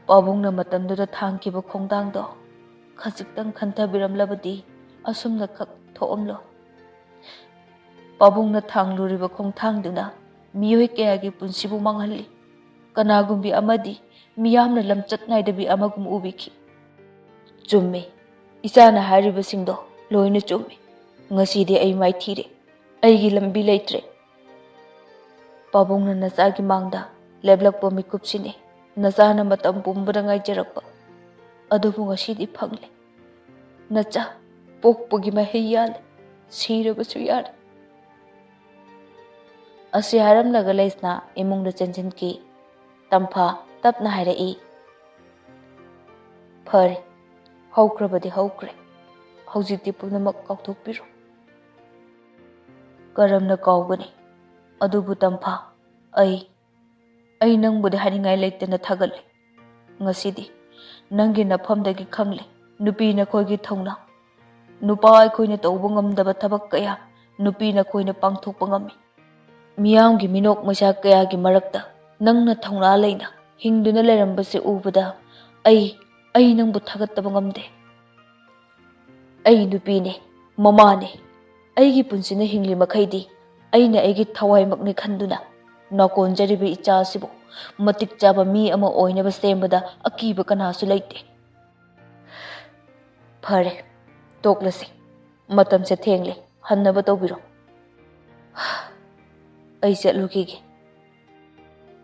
ꯄꯥꯕꯨꯡꯅ ꯃꯇꯝꯗꯨꯗ ꯊꯥꯡꯈꯤꯕ ꯈꯣꯡꯊꯥꯡꯗꯣ ꯈꯖꯤꯛꯇꯪ ꯈꯟꯊꯕꯤꯔꯝꯂꯕꯗꯤ ꯑꯁꯨꯝꯅ ꯈꯛ ꯊꯣꯛꯑꯝꯂꯣꯏ꯫ ꯄꯥꯕꯨꯡꯅ ꯊꯥꯡꯂꯨꯔꯤꯕ ꯈꯣꯡꯊꯥꯡꯗꯨꯅ ꯃꯤꯑꯣꯏ ꯀꯌꯥꯒꯤ ꯄꯨꯟꯁꯤꯕꯨ ꯃꯥꯡꯍꯜꯂꯤ꯫ ꯀꯅꯥꯒꯨꯝꯕꯤ ꯑꯃꯗꯤ ꯃꯤꯌꯥꯝꯅ ꯂꯝꯆꯠ ꯅꯥꯏꯗꯕꯤ ꯑꯃꯒꯨꯝ ꯎꯕꯤꯈꯤ꯫ ꯆꯨꯝꯃꯤ, ꯏꯆꯥꯅ ꯍꯥꯏꯔꯤꯕꯁꯤꯡꯗꯣ ꯂꯣꯏꯅ ꯆꯨꯝꯃꯤ꯫ ꯉꯁꯤꯗꯤ ꯑꯩ ꯃꯥꯏꯊꯤꯔꯦ꯫ ꯑꯩꯒꯤ ꯂꯝꯕꯤ ꯂꯩꯇ꯭ꯔꯦ꯫ ꯄꯥꯕꯨꯡꯅ ꯅꯆꯥꯒꯤ ꯃꯥꯡꯗ ꯂꯦꯞꯂꯛꯄ ꯃꯤꯀꯨꯞꯁꯤꯅꯤ ꯅꯆꯥꯅ ꯃꯇꯝ ꯄꯨꯝꯕꯗ ꯉꯥꯏꯖꯔꯛꯄ꯫ ꯑꯗꯨꯕꯨ ꯉꯁꯤꯗꯤ ꯐꯪꯂꯦ꯫ ꯅꯆꯥ ꯄꯣꯛꯄꯒꯤ ꯃꯍꯩ ꯌꯥꯜꯂꯦ꯫ ꯁꯤꯔꯕꯁꯨ ꯌꯥꯔꯦ꯫ ꯑꯁꯤ ꯍꯥꯏꯔꯝꯂꯒ ꯂꯩꯁꯅꯥ ꯏꯃꯨꯡꯗ ꯆꯦꯟꯁꯤꯟꯈꯤ꯫ ꯇꯝꯐꯥ ꯇꯞꯅ ꯍꯥꯏꯔꯛꯏ, "ꯐꯔꯦ, ꯍꯧꯈ꯭ꯔꯕꯗꯤ ꯍꯧꯈ꯭ꯔꯦ꯫ ꯍꯧꯖꯤꯛꯇꯤ ꯄꯨꯝꯅꯃꯛ ꯀꯥꯎꯊꯣꯛꯄꯤꯔꯣ꯫" "ꯀꯔꯝꯅ ꯀꯥꯎꯒꯅꯤ? ꯑꯗꯨꯕꯨ ꯇꯝꯐꯥ, ꯑꯩ, ꯑꯩ ꯅꯪꯕꯨꯗꯤ ꯍꯥꯏꯅꯤꯡꯉꯥꯏ ꯂꯩꯇꯅ ꯊꯥꯒꯠꯂꯦ꯫ ꯉꯁꯤꯗꯤ ꯅꯪꯒꯤ ꯅꯐꯝꯗꯒꯤ ꯈꯪꯂꯦ ꯅꯨꯄꯤ ꯅꯈꯣꯏꯒꯤ ꯊꯧꯅꯥ꯫ ꯅꯨꯄꯥ ꯑꯩꯈꯣꯏꯅ ꯇꯧꯕ ꯉꯝꯗꯕ ꯊꯕꯛ ꯀꯌꯥ ꯅꯨꯄꯤ ꯅꯈꯣꯏꯅ ꯄꯥꯡꯊꯣꯛꯄ ꯉꯝꯃꯤ꯫ ꯃꯤꯌꯥꯝꯒꯤ ꯃꯤꯅꯣꯛ ꯃꯩꯁꯥ ꯀꯌꯥꯒꯤ ꯃꯔꯛꯇ ꯅꯪꯅ ꯊꯧꯅꯥ ꯂꯩꯅ ꯍꯤꯡꯗꯨꯅ ꯂꯩꯔꯝꯕꯁꯦ ꯎꯕꯗ ꯑꯩ, ꯑꯩ ꯅꯪꯕꯨ ꯊꯥꯒꯠꯇꯕ ꯉꯝꯗꯦ꯫ ꯑꯩ ꯅꯨꯄꯤꯅꯦ, ꯃꯃꯥꯅꯦ꯫ ꯑꯩꯒꯤ ꯄꯨꯟꯁꯤꯅ ꯍꯤꯡꯂꯤ ꯃꯈꯩꯗꯤ ꯑꯩꯅ ꯑꯩꯒꯤ ꯊꯋꯥꯏꯃꯛꯅꯤ ꯈꯟꯗꯨꯅ ꯅꯥꯀꯣꯟꯖꯔꯤꯕ ꯏꯆꯥ ꯑꯁꯤꯕꯨ ꯃꯇꯤꯛ ꯆꯥꯕ ꯃꯤ ꯑꯃ ꯑꯣꯏꯅꯕ ꯁꯦꯝꯕꯗ ꯑꯀꯤꯕ ꯀꯅꯥꯁꯨ ꯂꯩꯇꯦ꯫" "ꯐꯔꯦ, ꯇꯣꯛꯂꯁꯤ꯫ ꯃꯇꯝꯁꯦ ꯊꯦꯡꯂꯦ, ꯍꯟꯅꯕ ꯇꯧꯕꯤꯔꯣ꯫" "ꯑꯩ ꯆꯠꯂꯨꯈꯤꯒꯦ꯫"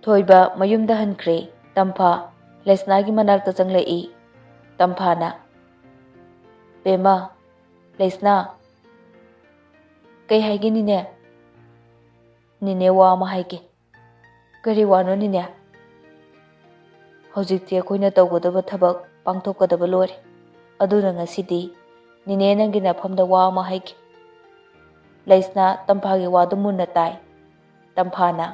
ꯊꯣꯏꯕ ꯃꯌꯨꯝꯗ ꯍꯟꯈ꯭ꯔꯦ꯫ ꯇꯝꯐꯥ ꯂꯩꯁꯅꯥꯒꯤ ꯃꯅꯥꯛꯇ ꯆꯪꯂꯛꯏ ꯇꯝꯐꯥꯅ꯫ "ꯕꯦꯝꯃ, ꯂꯩꯁꯅꯥ, ꯀꯩ ꯍꯥꯏꯒꯦ ꯅꯤꯅꯦ?" "ꯅꯤꯅꯦ, ꯋꯥ ꯑꯃ ꯍꯥꯏꯒꯦ꯫" "ꯀꯔꯤ ꯋꯥꯅꯣ ꯅꯤꯅꯦ?" "ꯍꯧꯖꯤꯛꯇꯤ ꯑꯩꯈꯣꯏꯅ ꯇꯧꯒꯗꯕ ꯊꯕꯛ ꯄꯥꯡꯊꯣꯛꯀꯗꯕ ꯂꯣꯏꯔꯦ꯫ ꯑꯗꯨꯅ ꯉꯁꯤꯗꯤ ꯅꯤꯅꯦ ꯅꯪꯒꯤ ꯅꯐꯝꯗ ꯋꯥ ꯑꯃ ꯍꯥꯏꯒꯦ꯫" ꯂꯩꯁꯅꯥ ꯇꯝꯐꯥꯒꯤ ꯋꯥꯗꯨ ꯃꯨꯟꯅ ꯇꯥꯏ꯫ ꯇꯝꯐꯥꯅ,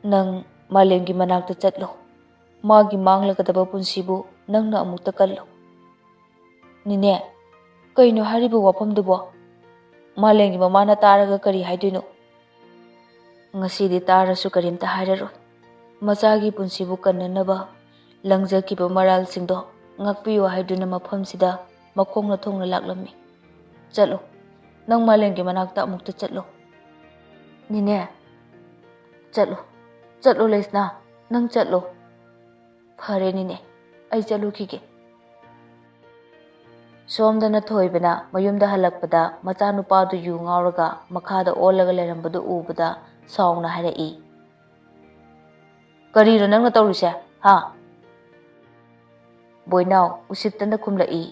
"ꯅꯪ ꯃꯥꯂꯦꯝꯒꯤ ꯃꯅꯥꯛꯇ ꯆꯠꯂꯣ꯫ ꯃꯥꯒꯤ ꯃꯥꯡꯂꯒꯗꯕ ꯄꯨꯟꯁꯤꯕꯨ ꯅꯪꯅ ꯑꯃꯨꯛꯇ ꯀꯜꯂꯨ꯫" "ꯅꯤꯅꯦ, ꯀꯩꯅꯣ ꯍꯥꯏꯔꯤꯕ ꯋꯥꯐꯝꯗꯨꯕꯣ? ꯃꯥꯂꯦꯝꯒꯤ ꯃꯃꯥꯅ ꯇꯥꯔꯒ ꯀꯔꯤ ꯍꯥꯏꯗꯣꯏꯅꯣ?" "ꯉꯁꯤꯗꯤ ꯇꯥꯔꯁꯨ ꯀꯔꯤꯝꯇ ꯍꯥꯏꯔꯔꯣꯏ꯫ ꯃꯆꯥꯒꯤ ꯄꯨꯟꯁꯤꯕꯨ ꯀꯟꯅꯅꯕ ꯂꯪꯖꯈꯤꯕ ꯃꯔꯥꯜꯁꯤꯡꯗꯣ ꯉꯥꯛꯄꯤꯌꯨ ꯍꯥꯏꯗꯨꯅ ꯃꯐꯝꯁꯤꯗ ꯃꯈꯣꯡꯅ ꯊꯣꯡꯅ ꯂꯥꯛꯂꯝꯃꯤ꯫ ꯆꯠꯂꯣ, ꯅꯪ ꯃꯥꯂꯦꯝꯒꯤ ꯃꯅꯥꯛꯇ ꯑꯃꯨꯛꯇ ꯆꯠꯂꯣ꯫" "ꯅꯤꯅꯦ, ꯆꯠꯂꯣ, ꯆꯠꯂꯣ ꯂꯩꯁꯅꯥ, ꯅꯪ ꯆꯠꯂꯣ꯫" "ꯐꯔꯦ ꯅꯤꯅꯦ, ꯑꯩ ꯆꯠꯂꯨꯈꯤꯒꯦ꯫" ꯁꯣꯝꯗꯅ ꯊꯣꯏꯕꯅ ꯃꯌꯨꯝꯗ ꯍꯜꯂꯛꯄꯗ ꯃꯆꯥꯅꯨꯄꯥꯗꯨ ꯌꯨ ꯉꯥꯎꯔꯒ ꯃꯈꯥꯗ ꯑꯣꯜꯂꯒ ꯂꯩꯔꯝꯕꯗꯨ ꯎꯕꯗ ꯁꯥꯎꯅ ꯍꯥꯏꯔꯛꯏ, "ꯀꯔꯤꯅꯣ ꯅꯪꯅ ꯇꯧꯔꯤꯁꯦ, ꯍꯥ?" ꯕꯣꯏꯅꯥꯎ ꯎꯁꯤꯠꯇꯅ ꯈꯨꯝꯂꯛꯏ,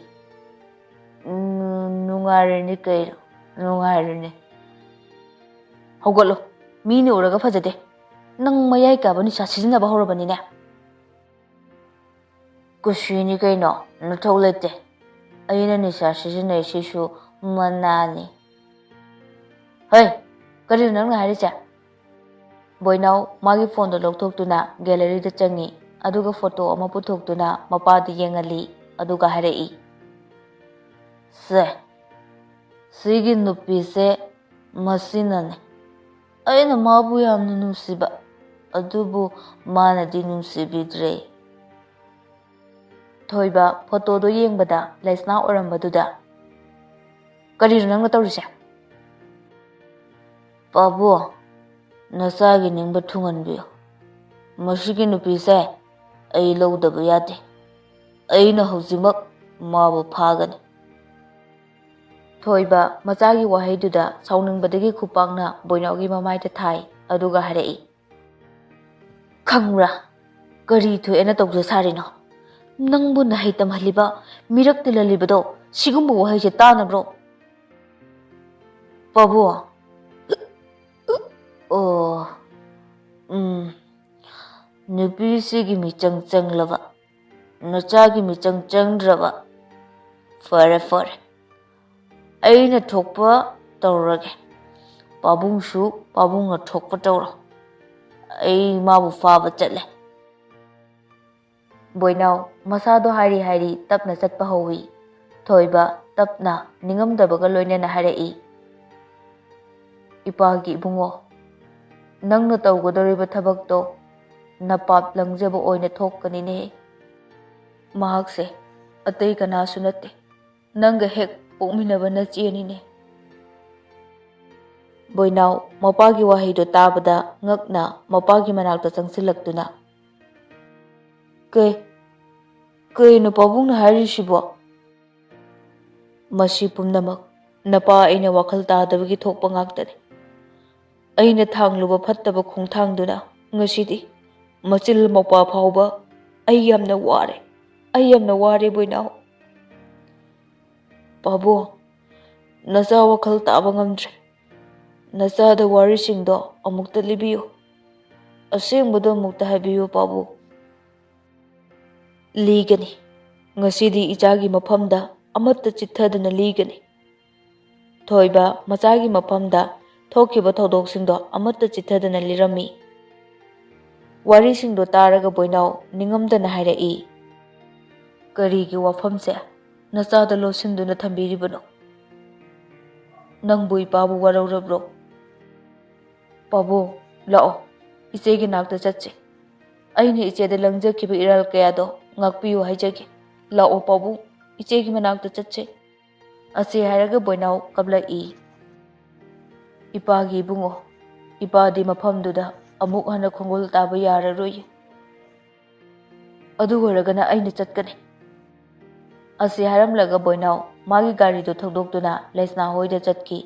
"ꯎꯝ, ꯅꯨꯡꯉꯥꯏꯔꯤꯅꯤ ꯀꯩꯅꯣ, ꯅꯨꯡꯉꯥꯏꯔꯤꯅꯤ꯫" "ꯍꯧꯒꯠꯂꯣ, ꯃꯤꯅ ꯎꯔꯒ ꯐꯖꯗꯦ꯫ ꯅꯪ ꯃꯌꯥꯏ ꯀꯥꯕ ꯅꯤꯁꯥ ꯁꯤꯖꯤꯟꯅꯕ ꯍꯧꯔꯕꯅꯤꯅꯦ꯫" "ꯀꯨꯁꯤꯅꯤ ꯀꯩꯅꯣ, ꯅꯊꯧ ꯂꯩꯇꯦ꯫ ꯑꯩꯅ ꯅꯤꯁꯥ ꯁꯤꯖꯤꯟꯅꯩꯁꯤꯁꯨ ꯃꯅꯥꯅꯤ꯫" "ꯍꯩ, ꯀꯔꯤꯅꯣ ꯅꯪꯅ ꯍꯥꯏꯔꯤꯁꯦ?" ꯕꯣꯏꯅꯥꯎ ꯃꯥꯒꯤ ꯐꯣꯟꯗꯣ ꯂꯧꯊꯣꯛꯇꯨꯅ ꯒꯦꯂꯔꯤꯗ ꯆꯪꯉꯤ, ꯑꯗꯨꯒ ꯐꯣꯇꯣ ꯑꯃ ꯄꯨꯊꯣꯛꯇꯨꯅ ꯃꯄꯥꯗ ꯌꯦꯡꯍꯜꯂꯤ, ꯑꯗꯨꯒ ꯍꯥꯏꯔꯛꯏ, "ꯁꯦ, ꯁꯤꯒꯤ ꯅꯨꯄꯤꯁꯦ ꯃꯁꯤꯅꯅꯦ꯫ ꯑꯩꯅ ꯃꯥꯕꯨ ꯌꯥꯝꯅ ꯅꯨꯡꯁꯤꯕ, ꯑꯗꯨꯕꯨ ꯃꯥꯅꯗꯤ ꯅꯨꯡꯁꯤꯕꯤꯗ꯭ꯔꯦ꯫" ꯊꯣꯏꯕ ꯐꯣꯇꯣꯗꯣ ꯌꯦꯡꯕꯗ ꯂꯩꯁꯅꯥ ꯑꯣꯏꯔꯝꯕꯗꯨꯗ, "ꯀꯔꯤꯅꯣ ꯅꯪꯅ ꯇꯧꯔꯤꯁꯦ?" "ꯄꯥꯕꯨꯡ, ꯅꯆꯥꯒꯤ ꯅꯤꯡꯕ ꯊꯨꯡꯍꯟꯕꯤꯌꯨ꯫ ꯃꯁꯤꯒꯤ ꯅꯨꯄꯤꯁꯦ ꯑꯩ ꯂꯧꯗꯕ ꯌꯥꯗꯦ꯫ ꯑꯩꯅ ꯍꯧꯖꯤꯛꯃꯛ ꯃꯥꯕꯨ ꯐꯥꯒꯅꯤ꯫" ꯊꯣꯏꯕ ꯃꯆꯥꯒꯤ ꯋꯥꯍꯩꯗꯨꯗ ꯁꯥꯎꯅꯤꯡꯕꯗꯒꯤ ꯈꯨꯄꯥꯛꯅ ꯕꯣꯏꯅꯥꯎꯒꯤ ꯃꯃꯥꯏꯗ ꯊꯥꯏ, ꯑꯗꯨꯒ ꯍꯥꯏꯔꯛꯏ, "ꯈꯪꯕ꯭ꯔꯥ? ꯀꯔꯤ ꯊꯣꯛꯑꯦꯅ ꯇꯧꯖ ꯁꯥꯔꯤꯅꯣ? ꯅꯪꯕꯨ ꯅꯍꯩ ꯇꯝꯍꯜꯂꯤꯕ, ꯃꯤꯔꯛ ꯇꯤꯜꯍꯜꯂꯤꯕꯗꯣ ꯁꯤꯒꯨꯝꯕ ꯋꯥꯍꯩꯁꯦ ꯇꯥꯅꯕ꯭ꯔꯣ? ꯄꯥꯕꯨꯡ, ꯑꯣ, ꯎꯝ, ꯅꯨꯄꯤꯁꯤꯒꯤ ꯃꯤꯆꯪ ꯆꯪꯂꯕ, ꯅꯆꯥꯒꯤ ꯃꯤꯆꯪ ꯆꯪꯗ꯭ꯔꯕ? ꯐꯔꯦ, ꯐꯔꯦ, ꯑꯩꯅ ꯊꯣꯛꯄ ꯇꯧꯔꯒꯦ꯫ ꯄꯥꯕꯨꯡꯁꯨ ꯄꯥꯕꯨꯡꯅ ꯊꯣꯛꯄ ꯇꯧꯔꯣ꯫ ꯑꯩ ꯃꯥꯕꯨ ꯐꯥꯕ ꯆꯠꯂꯦ꯫ ꯕꯣꯏꯅꯥꯎ ꯃꯁꯥꯗꯣ ꯍꯥꯏꯔꯤ ꯍꯥꯏꯔꯤ ꯇꯞꯅ ꯆꯠꯄ ꯍꯧꯏ꯫ ꯊꯣꯏꯕ ꯇꯞꯅ ꯅꯤꯡꯉꯝꯗꯕꯒ ꯂꯣꯏꯅꯅ ꯍꯥꯏꯔꯛꯏ, "ꯏꯄꯥꯒꯤ ꯏꯕꯨꯡꯉꯣ, ꯅꯪꯅ ꯇꯧꯒꯗꯧꯔꯤꯕ ꯊꯕꯛꯇꯣ ꯅꯄꯥꯞ ꯂꯪꯖꯕ ꯑꯣꯏꯅ ꯊꯣꯛꯀꯅꯤꯅꯦ꯫ ꯃꯍꯥꯛꯁꯦ ꯑꯇꯩ ꯀꯅꯥꯁꯨ ꯅꯠꯇꯦ, ꯅꯪꯒ ꯍꯦꯛ ꯄꯣꯛꯃꯤꯟꯅꯕ ꯅꯆꯦꯅꯤꯅꯦ꯫" ꯕꯣꯏꯅꯥꯎ ꯃꯄꯥꯒꯤ ꯋꯥꯍꯩꯗꯣ ꯇꯥꯕꯗ ꯉꯛꯅ ꯃꯄꯥꯒꯤ ꯃꯅꯥꯛꯇ ꯆꯪꯁꯤꯜꯂꯛꯇꯨꯅ, "ꯀꯩ, ꯀꯩꯅꯣ ꯄꯥꯕꯨꯡꯅ ꯍꯥꯏꯔꯤꯁꯤꯕꯣ?" "ꯃꯁꯤ ꯄꯨꯝꯅꯃꯛ ꯅꯄꯥ ꯑꯩꯅ ꯋꯥꯈꯜ ꯇꯥꯗꯕꯒꯤ ꯊꯣꯛꯄ ꯉꯥꯛꯇꯅꯤ꯫ ꯑꯩꯅ ꯊꯥꯡꯂꯨꯕ ꯐꯠꯇꯕ ꯈꯣꯡꯊꯥꯡꯗꯨꯅ ꯉꯁꯤꯗꯤ ꯃꯆꯤꯜ ꯃꯧꯄ꯭ꯋꯥ ꯐꯥꯎꯕ ꯑꯩ ꯌꯥꯝꯅ ꯋꯥꯔꯦ, ꯑꯩ ꯌꯥꯝꯅ ꯋꯥꯔꯦ ꯕꯣꯏꯅꯥꯎ꯫" "ꯄꯥꯕꯨꯡ, ꯅꯆꯥ ꯋꯥꯈꯜ ꯇꯥꯕ ꯉꯝꯗ꯭ꯔꯦ꯫ ꯅꯆꯥꯗ ꯋꯥꯔꯤꯁꯤꯡꯗꯣ ꯑꯃꯨꯛꯇ ꯂꯤꯕꯤꯌꯨ꯫ ꯑꯁꯦꯡꯕꯗꯣ ꯑꯃꯨꯛꯇ ꯍꯥꯏꯕꯤꯌꯨ ꯄꯥꯕꯨꯡ꯫" "ꯂꯤꯒꯅꯤ꯫ ꯉꯁꯤꯗꯤ ꯏꯆꯥꯒꯤ ꯃꯐꯝꯗ ꯑꯃꯠꯇ ꯆꯤꯠꯊꯗꯅ ꯂꯤꯒꯅꯤ꯫" ꯊꯣꯏꯕ ꯃꯆꯥꯒꯤ ꯃꯐꯝꯗ ꯊꯣꯛꯈꯤꯕ ꯊꯧꯗꯣꯛꯁꯤꯡꯗꯣ ꯑꯃꯠꯇ ꯆꯤꯠꯊꯗꯅ ꯂꯤꯔꯝꯃꯤ꯫ ꯋꯥꯔꯤꯁꯤꯡꯗꯣ ꯇꯥꯔꯒ ꯕꯣꯏꯅꯥꯎ ꯅꯤꯡꯉꯝꯗꯅ ꯍꯥꯏꯔꯛꯏ, "ꯀꯔꯤꯒꯤ ꯋꯥꯐꯝꯁꯦ ꯅꯆꯥꯗ ꯂꯣꯠꯁꯤꯟꯗꯨꯅ ꯊꯝꯕꯤꯔꯤꯕꯅꯣ? ꯅꯪꯕꯨ ꯏꯄꯥꯕꯨ ꯋꯥꯔꯧꯔꯕ꯭ꯔꯣ? ꯄꯥꯕꯨꯡ, ꯂꯥꯛꯑꯣ, ꯏꯆꯦꯒꯤ ꯅꯥꯛꯇ ꯆꯠꯁꯤ꯫ ꯑꯩꯅ ꯏꯆꯦꯗ ꯂꯪꯖꯈꯤꯕ ꯏꯔꯥꯜ ꯀꯌꯥꯗꯣ ꯉꯥꯛꯄꯤꯌꯨ ꯍꯥꯏꯖꯒꯦ꯫ ꯂꯥꯛꯑꯣ ꯄꯥꯕꯨꯡ, ꯏꯆꯦꯒꯤ ꯃꯅꯥꯛꯇ ꯆꯠꯁꯤ꯫" ꯑꯁꯤ ꯍꯥꯏꯔꯒ ꯕꯣꯏꯅꯥꯎ ꯀꯞꯂꯛꯏ꯫ "ꯏꯄꯥꯒꯤ ꯏꯕꯨꯡꯉꯣ, ꯏꯄꯥꯗꯤ ꯃꯐꯝꯗꯨꯗ ꯑꯃꯨꯛ ꯍꯟꯅ ꯈꯣꯡꯒꯨꯜ ꯇꯥꯕ ꯌꯥꯔꯔꯣꯏ꯫ ꯑꯗꯨ ꯑꯣꯏꯔꯒꯅ ꯑꯩꯅ ꯆꯠꯀꯅꯤ꯫" ꯑꯁꯤ ꯍꯥꯏꯔꯝꯂꯒ ꯕꯣꯏꯅꯥꯎ ꯃꯥꯒꯤ ꯒꯥꯔꯤꯗꯨ ꯊꯧꯗꯣꯛꯇꯨꯅ ꯂꯩꯁꯅꯥ ꯍꯣꯏꯗ ꯆꯠꯈꯤ꯫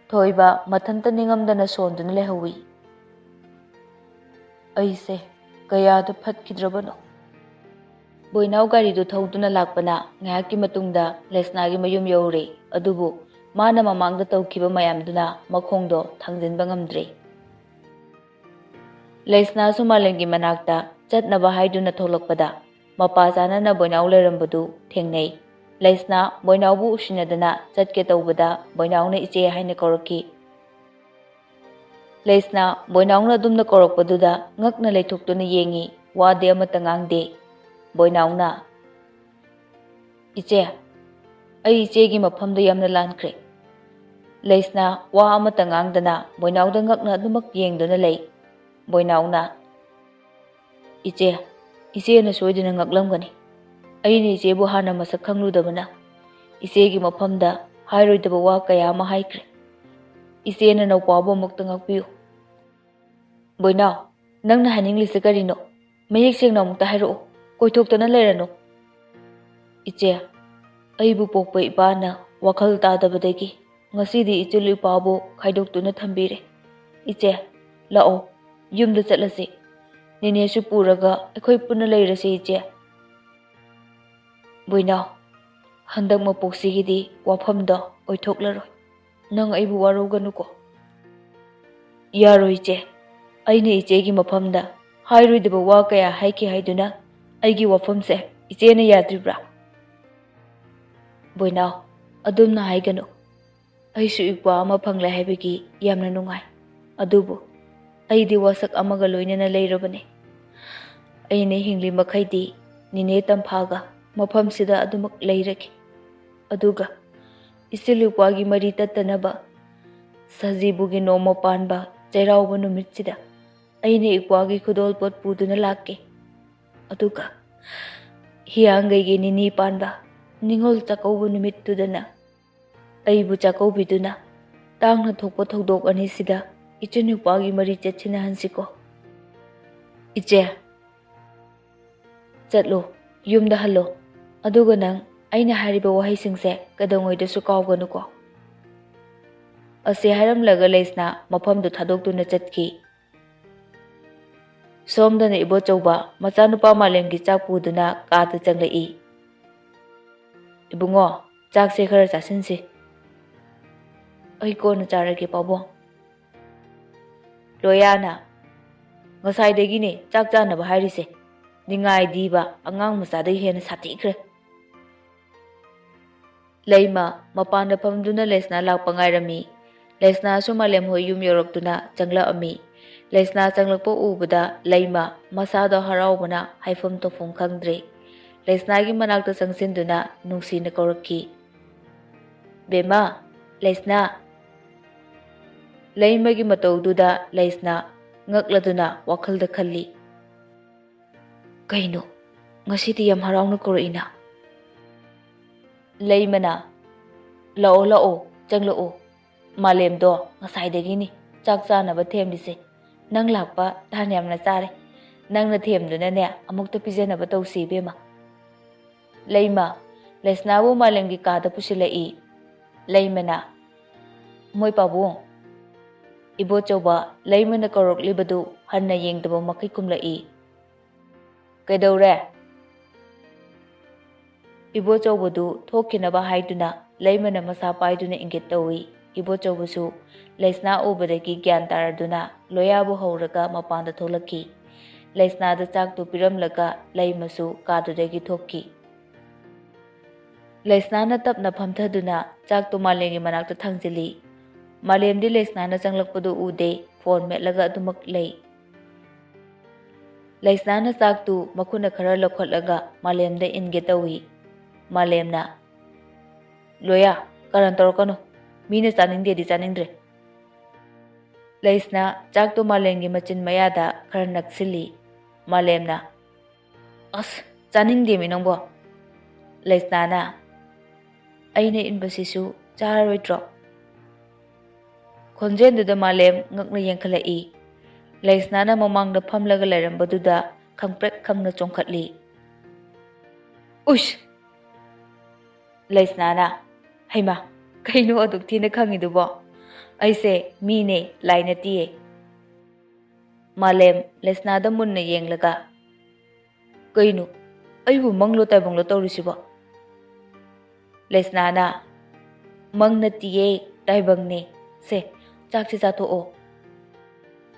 ꯊꯣꯏꯕ ꯃꯊꯟꯇ ꯅꯤꯡꯉꯝꯗꯅ ꯁꯣꯟꯗꯨꯅ ꯂꯩꯍꯧꯏ꯫ "ꯑꯩꯁꯦ ꯀꯌꯥꯗ ꯐꯠꯈꯤꯗ꯭ꯔꯕꯅꯣ꯫ ꯕꯣꯏꯅꯥꯎ ꯒꯥꯔꯤꯗꯨ ꯊꯧꯗꯨꯅ ꯂꯥꯛꯄꯅ ꯉꯥꯏꯍꯥꯛꯀꯤ ꯃꯇꯨꯡꯗ ꯂꯩꯁꯅꯥꯒꯤ ꯃꯌꯨꯝ ꯌꯧꯔꯦ꯫ ꯑꯗꯨꯕꯨ ꯃꯥꯅ ꯃꯃꯥꯡꯗ ꯇꯧꯈꯤꯕ ꯃꯌꯥꯝꯗꯨꯅ ꯃꯈꯣꯡꯗꯣ ꯊꯥꯡꯖꯤꯟꯕ ꯉꯝꯗ꯭ꯔꯦ꯫ ꯂꯩꯁꯅꯥꯁꯨ ꯃꯥꯂꯦꯝꯒꯤ ꯃꯅꯥꯛꯇ ꯆꯠꯅꯕ ꯍꯥꯏꯗꯨꯅ ꯊꯣꯛꯂꯛꯄꯗ ꯃꯄꯥ ꯆꯥꯅꯅ ꯕꯣꯏꯅꯥꯎ ꯂꯩꯔꯝꯕꯗꯨ ꯊꯦꯡꯅꯩ꯫ ꯂꯩꯁꯅꯥ ꯕꯣꯏꯅꯥꯎꯕꯨ ꯎꯁꯤꯟꯅꯗꯅ ꯆꯠꯀꯦ ꯇꯧꯕꯗ ꯕꯣꯏꯅꯥꯎꯅ "ꯏꯆꯦ" ꯍꯥꯏꯅ ꯀꯧꯔꯛꯈꯤ꯫ ꯂꯩꯁꯅꯥ ꯕꯣꯏꯅꯥꯎꯅ ꯑꯗꯨꯝꯅ ꯀꯧꯔꯛꯄꯗꯨꯗ ꯉꯛꯅ ꯂꯩꯊꯣꯛꯇꯨꯅ ꯌꯦꯡꯉꯤ, ꯋꯥꯗꯤ ꯑꯃꯠꯇ ꯉꯥꯡꯗꯦ꯫ ꯕꯣꯏꯅꯥꯎꯅ, "ꯏꯆꯦ, ꯑꯩ ꯏꯆꯦꯒꯤ ꯃꯐꯝꯗ ꯌꯥꯝꯅ ꯂꯥꯟꯈ꯭ꯔꯦ꯫" ꯂꯩꯁꯅꯥ ꯋꯥ ꯑꯃꯠꯇ ꯉꯥꯡꯗꯅ ꯕꯣꯏꯅꯥꯎꯗ ꯉꯛꯅ ꯑꯗꯨꯃꯛ ꯌꯦꯡꯗꯨꯅ ꯂꯩ꯫ ꯕꯣꯏꯅꯥꯎꯅ, "ꯏꯆꯦ, ꯏꯆꯦꯅ ꯁꯣꯏꯗꯅ ꯉꯛꯂꯝꯒꯅꯤ꯫ ꯑꯩꯅ ꯏꯆꯦꯕꯨ ꯍꯥꯟꯅ ꯃꯁꯛ ꯈꯪꯂꯨꯗꯕꯅ ꯏꯆꯦꯒꯤ ꯃꯐꯝꯗ ꯍꯥꯏꯔꯣꯏꯗꯕ ꯋꯥ ꯀꯌꯥ ꯑꯃ ꯍꯥꯏꯈ꯭ꯔꯦ꯫ ꯏꯆꯦꯅ ꯅꯧꯄꯥꯕꯨ ꯑꯃꯨꯛꯇ ꯉꯥꯛꯄꯤꯌꯨ꯫" "ꯕꯣꯏꯅꯥꯎ, ꯅꯪꯅ ꯍꯥꯏꯅꯤꯡꯂꯤꯁꯤ ꯀꯔꯤꯅꯣ? ꯃꯌꯦꯛ ꯁꯦꯡꯅ ꯑꯃꯨꯛꯇ ꯍꯥꯏꯔꯛꯎ꯫ ꯀꯣꯏꯊꯣꯛꯇꯅ ꯂꯩꯔꯅꯨ꯫" "ꯏꯆꯦ, ꯑꯩꯕꯨ ꯄꯣꯛꯄ ꯏꯄꯥꯅ ꯋꯥꯈꯜ ꯇꯥꯗꯕꯗꯒꯤ ꯉꯁꯤꯗꯤ ꯏꯆꯤꯜ ꯏꯄꯥꯕꯨ ꯈꯥꯏꯗꯣꯛꯇꯨꯅ ꯊꯝꯕꯤꯔꯦ꯫ ꯏꯆꯦ, ꯂꯥꯛꯑꯣ, ꯌꯨꯝꯗ ꯆꯠꯂꯁꯤ꯫ ꯅꯦꯅꯦꯁꯨ ꯄꯨꯔꯒ ꯑꯩꯈꯣꯏ ꯄꯨꯟꯅ ꯂꯩꯔꯁꯤ, ꯏꯆꯦ꯫" "ꯕꯣꯏꯅꯥꯎ, ꯍꯟꯗꯛ ꯃꯄꯣꯛꯁꯤꯒꯤꯗꯤ ꯋꯥꯐꯝꯗꯣ ꯑꯣꯏꯊꯣꯛꯂꯔꯣꯏ꯫ ꯅꯪ ꯑꯩꯕꯨ ꯋꯥꯔꯧꯒꯅꯨꯀꯣ꯫" "ꯌꯥꯔꯣꯏ, ꯏꯆꯦ꯫ ꯑꯩꯅ ꯏꯆꯦꯒꯤ ꯃꯐꯝꯗ ꯍꯥꯏꯔꯣꯏꯗꯕ ꯋꯥ ꯀꯌꯥ ꯍꯥꯏꯈꯤ ꯍꯥꯏꯗꯨꯅ ꯑꯩꯒꯤ ꯋꯥꯐꯝꯁꯦ ꯏꯆꯦꯅ ꯌꯥꯗ꯭ꯔꯤꯕ꯭ꯔꯥ?" "ꯕꯣꯏꯅꯥꯎ, ꯑꯗꯨꯝꯅ ꯍꯥꯏꯒꯅꯨ꯫ ꯑꯩꯁꯨ ꯏꯄ꯭ꯋꯥ ꯑꯃ ꯐꯪꯂꯦ ꯍꯥꯏꯕꯒꯤ ꯌꯥꯝꯅ ꯅꯨꯡꯉꯥꯏ꯫ ꯑꯗꯨꯕꯨ ꯑꯩꯗꯤ ꯋꯥꯁꯛ ꯑꯃꯒ ꯂꯣꯏꯅꯅ ꯂꯩꯔꯕꯅꯤ꯫ ꯑꯩꯅ ꯍꯤꯡꯂꯤ ꯃꯈꯩꯗꯤ ꯅꯦꯅꯦ ꯇꯝꯐꯥꯒ ꯃꯐꯝꯁꯤꯗ ꯑꯗꯨꯃꯛ ꯂꯩꯔꯒꯦ꯫ ꯑꯗꯨꯒ ꯏꯆꯤꯜ ꯏꯄ꯭ꯋꯥꯒꯤ ꯃꯔꯤ ꯇꯠꯇꯅꯕ ꯁꯖꯤꯕꯨꯒꯤ ꯅꯣꯡꯃ ꯄꯥꯟꯕ ꯆꯩꯔꯥꯎꯕ ꯅꯨꯃꯤꯠꯁꯤꯗ ꯑꯩꯅ ꯏꯄ꯭ꯋꯥꯒꯤ ꯈꯨꯗꯣꯜ ꯄꯣꯠ ꯄꯨꯗꯨꯅ ꯂꯥꯛꯀꯦ꯫ ꯑꯗꯨꯒ ꯍꯤꯌꯥꯡꯒꯩꯒꯤ ꯅꯤꯅꯤ ꯄꯥꯟꯕ ꯅꯤꯉꯣꯜ ꯆꯥꯛꯀꯧꯕ ꯅꯨꯃꯤꯠꯇꯨꯗꯅ ꯑꯩꯕꯨ ꯆꯥꯛꯀꯧꯕꯤꯗꯨꯅ ꯇꯥꯡꯅ ꯊꯣꯛꯄ ꯊꯧꯗꯣꯛ ꯑꯅꯤꯁꯤꯗ ꯏꯆꯤꯟ ꯏꯄ꯭ꯋꯥꯒꯤ ꯃꯔꯤ ꯆꯠꯁꯤꯟꯅꯍꯟꯁꯤꯀꯣ꯫" "ꯏꯆꯦ, ꯆꯠꯂꯣ, ꯌꯨꯝꯗ ꯍꯜꯂꯣ꯫ ꯑꯗꯨꯒ ꯅꯪ ꯑꯩꯅ ꯍꯥꯏꯔꯤꯕ ꯋꯥꯍꯩꯁꯤꯡꯁꯦ ꯀꯩꯗꯧꯉꯩꯗꯁꯨ ꯀꯥꯎꯒꯅꯨꯀꯣ꯫" ꯑꯁꯤ ꯍꯥꯏꯔꯝꯂꯒ ꯂꯩꯁꯅꯥ ꯃꯐꯝꯗꯨ ꯊꯥꯗꯣꯛꯇꯨꯅ ꯆꯠꯈꯤ꯫ ꯁꯣꯝꯗꯅ ꯏꯕꯣꯆꯧꯕ ꯃꯆꯥꯅꯨꯄꯥ ꯃꯥꯂꯦꯝꯒꯤ ꯆꯥꯛ ꯄꯨꯗꯨꯅ ꯀꯥꯗ ꯆꯪꯂꯛꯏ꯫ "ꯏꯕꯨꯡꯉꯣ, ꯆꯥꯛꯁꯦ ꯈꯔ ꯆꯥꯁꯤꯟꯁꯤ꯫" "ꯑꯩ ꯀꯣꯟꯅ ꯆꯥꯔꯒꯦ, ꯄꯥꯕꯨꯡ꯫" ꯂꯣꯌꯥꯅ, "ꯉꯁꯥꯏꯗꯒꯤꯅꯦ ꯆꯥꯛ ꯆꯥꯅꯕ ꯍꯥꯏꯔꯤꯁꯦ꯫ ꯅꯤꯡꯉꯥꯏꯗꯤꯕ ꯑꯉꯥꯡ ꯃꯆꯥꯗꯒꯤ ꯍꯦꯟꯅ ꯁꯥꯊꯤꯈ꯭ꯔꯦ꯫" ꯂꯩꯃ ꯃꯄꯥꯟꯗ ꯐꯝꯗꯨꯅ ꯂꯩꯁꯅꯥ ꯂꯥꯛꯄ ꯉꯥꯏꯔꯝꯃꯤ꯫ ꯂꯩꯁꯅꯥꯁꯨ ꯃꯥꯂꯦꯝ ꯍꯣꯏ ꯌꯨꯝ ꯌꯧꯔꯛꯇꯨꯅ ꯆꯪꯂꯛꯑꯝꯃꯤ꯫ ꯂꯩꯁꯅꯥ ꯆꯪꯂꯛꯄ ꯎꯕꯗ ꯂꯩꯃ ꯃꯁꯥꯗꯣ ꯍꯔꯥꯎꯕꯅ ꯍꯥꯏꯐꯝ ꯇꯧꯐꯝ ꯈꯪꯗ꯭ꯔꯦ꯫ ꯂꯩꯁꯅꯥꯒꯤ ꯃꯅꯥꯛꯇ ꯆꯪꯁꯤꯟꯗꯨꯅ ꯅꯨꯡꯁꯤꯅ ꯀꯧꯔꯛꯈꯤ, "ꯕꯦꯝꯃ, ꯂꯩꯁꯅꯥ!" ꯂꯩꯃꯒꯤ ꯃꯇꯧꯗꯨꯗ ꯂꯩꯁꯅꯥ ꯉꯛꯂꯗꯨꯅ ꯋꯥꯈꯜꯗ ꯈꯜꯂꯤ, "ꯀꯩꯅꯣ, ꯉꯁꯤꯗꯤ ꯌꯥꯝ ꯍꯔꯥꯎꯅ ꯀꯧꯔꯛꯏꯅ?" ꯂꯩꯃꯅ, "ꯂꯥꯛꯑꯣ, ꯂꯥꯛꯑꯣ, ꯆꯪꯂꯛꯑꯣ꯫ ꯃꯥꯂꯦꯝꯗꯣ ꯉꯁꯥꯏꯗꯒꯤꯅꯤ ꯆꯥꯛ ꯆꯥꯅꯕ ꯊꯦꯝꯂꯤꯁꯦ꯫ ꯅꯪ ꯂꯥꯛꯄ ꯇꯥꯟ ꯌꯥꯝꯅ ꯆꯥꯔꯦ꯫ ꯅꯪꯅ ꯊꯦꯝꯗꯨꯅꯅꯦ ꯑꯃꯨꯛꯇ ꯄꯤꯖꯅꯕ ꯇꯧꯁꯤ, ꯏꯕꯦꯝꯃ꯫" ꯂꯩꯃ ꯂꯩꯁꯅꯥꯕꯨ ꯃꯥꯂꯦꯝꯒꯤ ꯀꯥꯗ ꯄꯨꯁꯤꯜꯂꯛꯏ꯫ ꯂꯩꯃꯅ, "ꯃꯣꯏ ꯄꯥꯕꯨꯡ!" ꯏꯕꯣꯆꯧꯕ ꯂꯩꯃꯅ ꯀꯧꯔꯛꯂꯤꯕꯗꯨ ꯍꯟꯅ ꯌꯦꯡꯗꯕ ꯃꯈꯩ ꯈꯨꯝꯂꯛꯏ꯫ "ꯀꯩꯗꯧꯔꯦ?" ꯏꯕꯣꯆꯧꯕꯗꯨ ꯊꯣꯛꯈꯤꯅꯕ ꯍꯥꯏꯗꯨꯅ ꯂꯩꯃꯅ ꯃꯁꯥ ꯄꯥꯏꯗꯨꯅ ꯏꯪꯒꯤꯠ ꯇꯧꯏ꯫ ꯏꯕꯣꯆꯧꯕꯁꯨ ꯂꯩꯁꯅꯥ ꯎꯕꯗꯒꯤ ꯒ꯭ꯌꯥꯟ ꯇꯥꯔꯗꯨꯅ ꯂꯣꯌꯥꯕꯨ ꯍꯧꯔꯒ ꯃꯄꯥꯟꯗ ꯊꯣꯛꯂꯛꯈꯤ꯫ ꯂꯩꯁꯅꯥꯗ ꯆꯥꯛꯇꯨ ꯄꯤꯔꯝꯂꯒ ꯂꯩꯃꯁꯨ ꯀꯥꯗꯨꯗꯒꯤ ꯊꯣꯛꯈꯤ꯫ ꯂꯩꯁꯅꯥꯅ ꯇꯞꯅ ꯐꯝꯊꯗꯨꯅ ꯆꯥꯛꯇꯨ ꯃꯥꯂꯦꯝꯒꯤ ꯃꯅꯥꯛꯇ ꯊꯥꯡꯖꯤꯜꯂꯤ꯫ ꯃꯥꯂꯦꯝꯗꯤ ꯂꯩꯁꯅꯥꯅ ꯆꯪꯂꯛꯄꯗꯨ ꯎꯗꯦ, ꯐꯣꯟ ꯃꯦꯠꯂꯒ ꯑꯗꯨꯃꯛ ꯂꯩ꯫ ꯂꯩꯁꯅꯥꯅ ꯆꯥꯛꯇꯨ ꯃꯈꯨꯠꯅ ꯈꯔ ꯂꯧꯈꯠꯂꯒ ꯃꯥꯂꯦꯝꯗ ꯏꯟꯒꯦ ꯇꯧꯏ꯫ ꯃꯥꯂꯦꯝꯅ, "ꯂꯣꯌꯥ, ꯀꯔꯟ ꯇꯧꯔꯛꯀꯅꯨ꯫ ꯃꯤꯅ ꯆꯥꯅꯤꯡꯗꯦꯗꯤ ꯆꯥꯅꯤꯡꯗ꯭ꯔꯦ꯫" ꯂꯩꯁꯅꯥ ꯆꯥꯛꯇꯨ ꯃꯥꯂꯦꯝꯒꯤ ꯃꯆꯤꯟ ꯃꯌꯥꯗ ꯈꯔ ꯅꯛꯁꯤꯜꯂꯤ꯫ ꯃꯥꯂꯦꯝꯅ, "ꯑꯁ, ꯆꯥꯅꯤꯡꯗꯦꯃꯤ ꯅꯪꯕꯣ꯫" ꯂꯩꯁꯅꯥꯅ, "ꯑꯩꯅ ꯏꯟꯕꯁꯤꯁꯨ ꯆꯥꯔꯔꯣꯏꯗ꯭ꯔꯣ?" ꯈꯣꯟꯖꯦꯜꯗꯨꯗ ꯃꯥꯂꯦꯝ ꯉꯛꯅ ꯌꯦꯡꯈꯠꯂꯛꯏ꯫ ꯂꯩꯁꯅꯥꯅ ꯃꯃꯥꯡꯗ ꯐꯝꯂꯒ ꯂꯩꯔꯝꯕꯗꯨꯗ ꯈꯪꯄ꯭ꯔꯦꯛ ꯈꯪꯅ ꯆꯣꯡꯈꯠꯂꯤ꯫ "ꯎꯏꯁ!" ꯂꯩꯁꯅꯥꯅ, "ꯍꯩꯃꯥ, ꯀꯩꯅꯣ ꯑꯗꯨꯛ ꯊꯤꯅ ꯈꯪꯉꯤꯗꯨꯕꯣ? ꯑꯩꯁꯦ ꯃꯤꯅꯦ, ꯂꯥꯏ ꯅꯠꯇꯤꯌꯦ꯫" ꯃꯥꯂꯦꯝ ꯂꯩꯁꯅꯥꯗ ꯃꯨꯟꯅ ꯌꯦꯡꯂꯒ, "ꯀꯩꯅꯣ, ꯑꯩꯕꯨ ꯃꯪꯂꯣ ꯇꯥꯏꯕꯪꯂꯣ ꯇꯧꯔꯤꯁꯤꯕꯣ?" ꯂꯩꯁꯅꯥꯅ, "ꯃꯪ ꯅꯠꯇꯤꯌꯦ, ꯇꯥꯏꯕꯪꯅꯦ꯫ ꯁꯦ, ꯆꯥꯛꯁꯦ ꯆꯥꯊꯣꯛꯑꯣ꯫"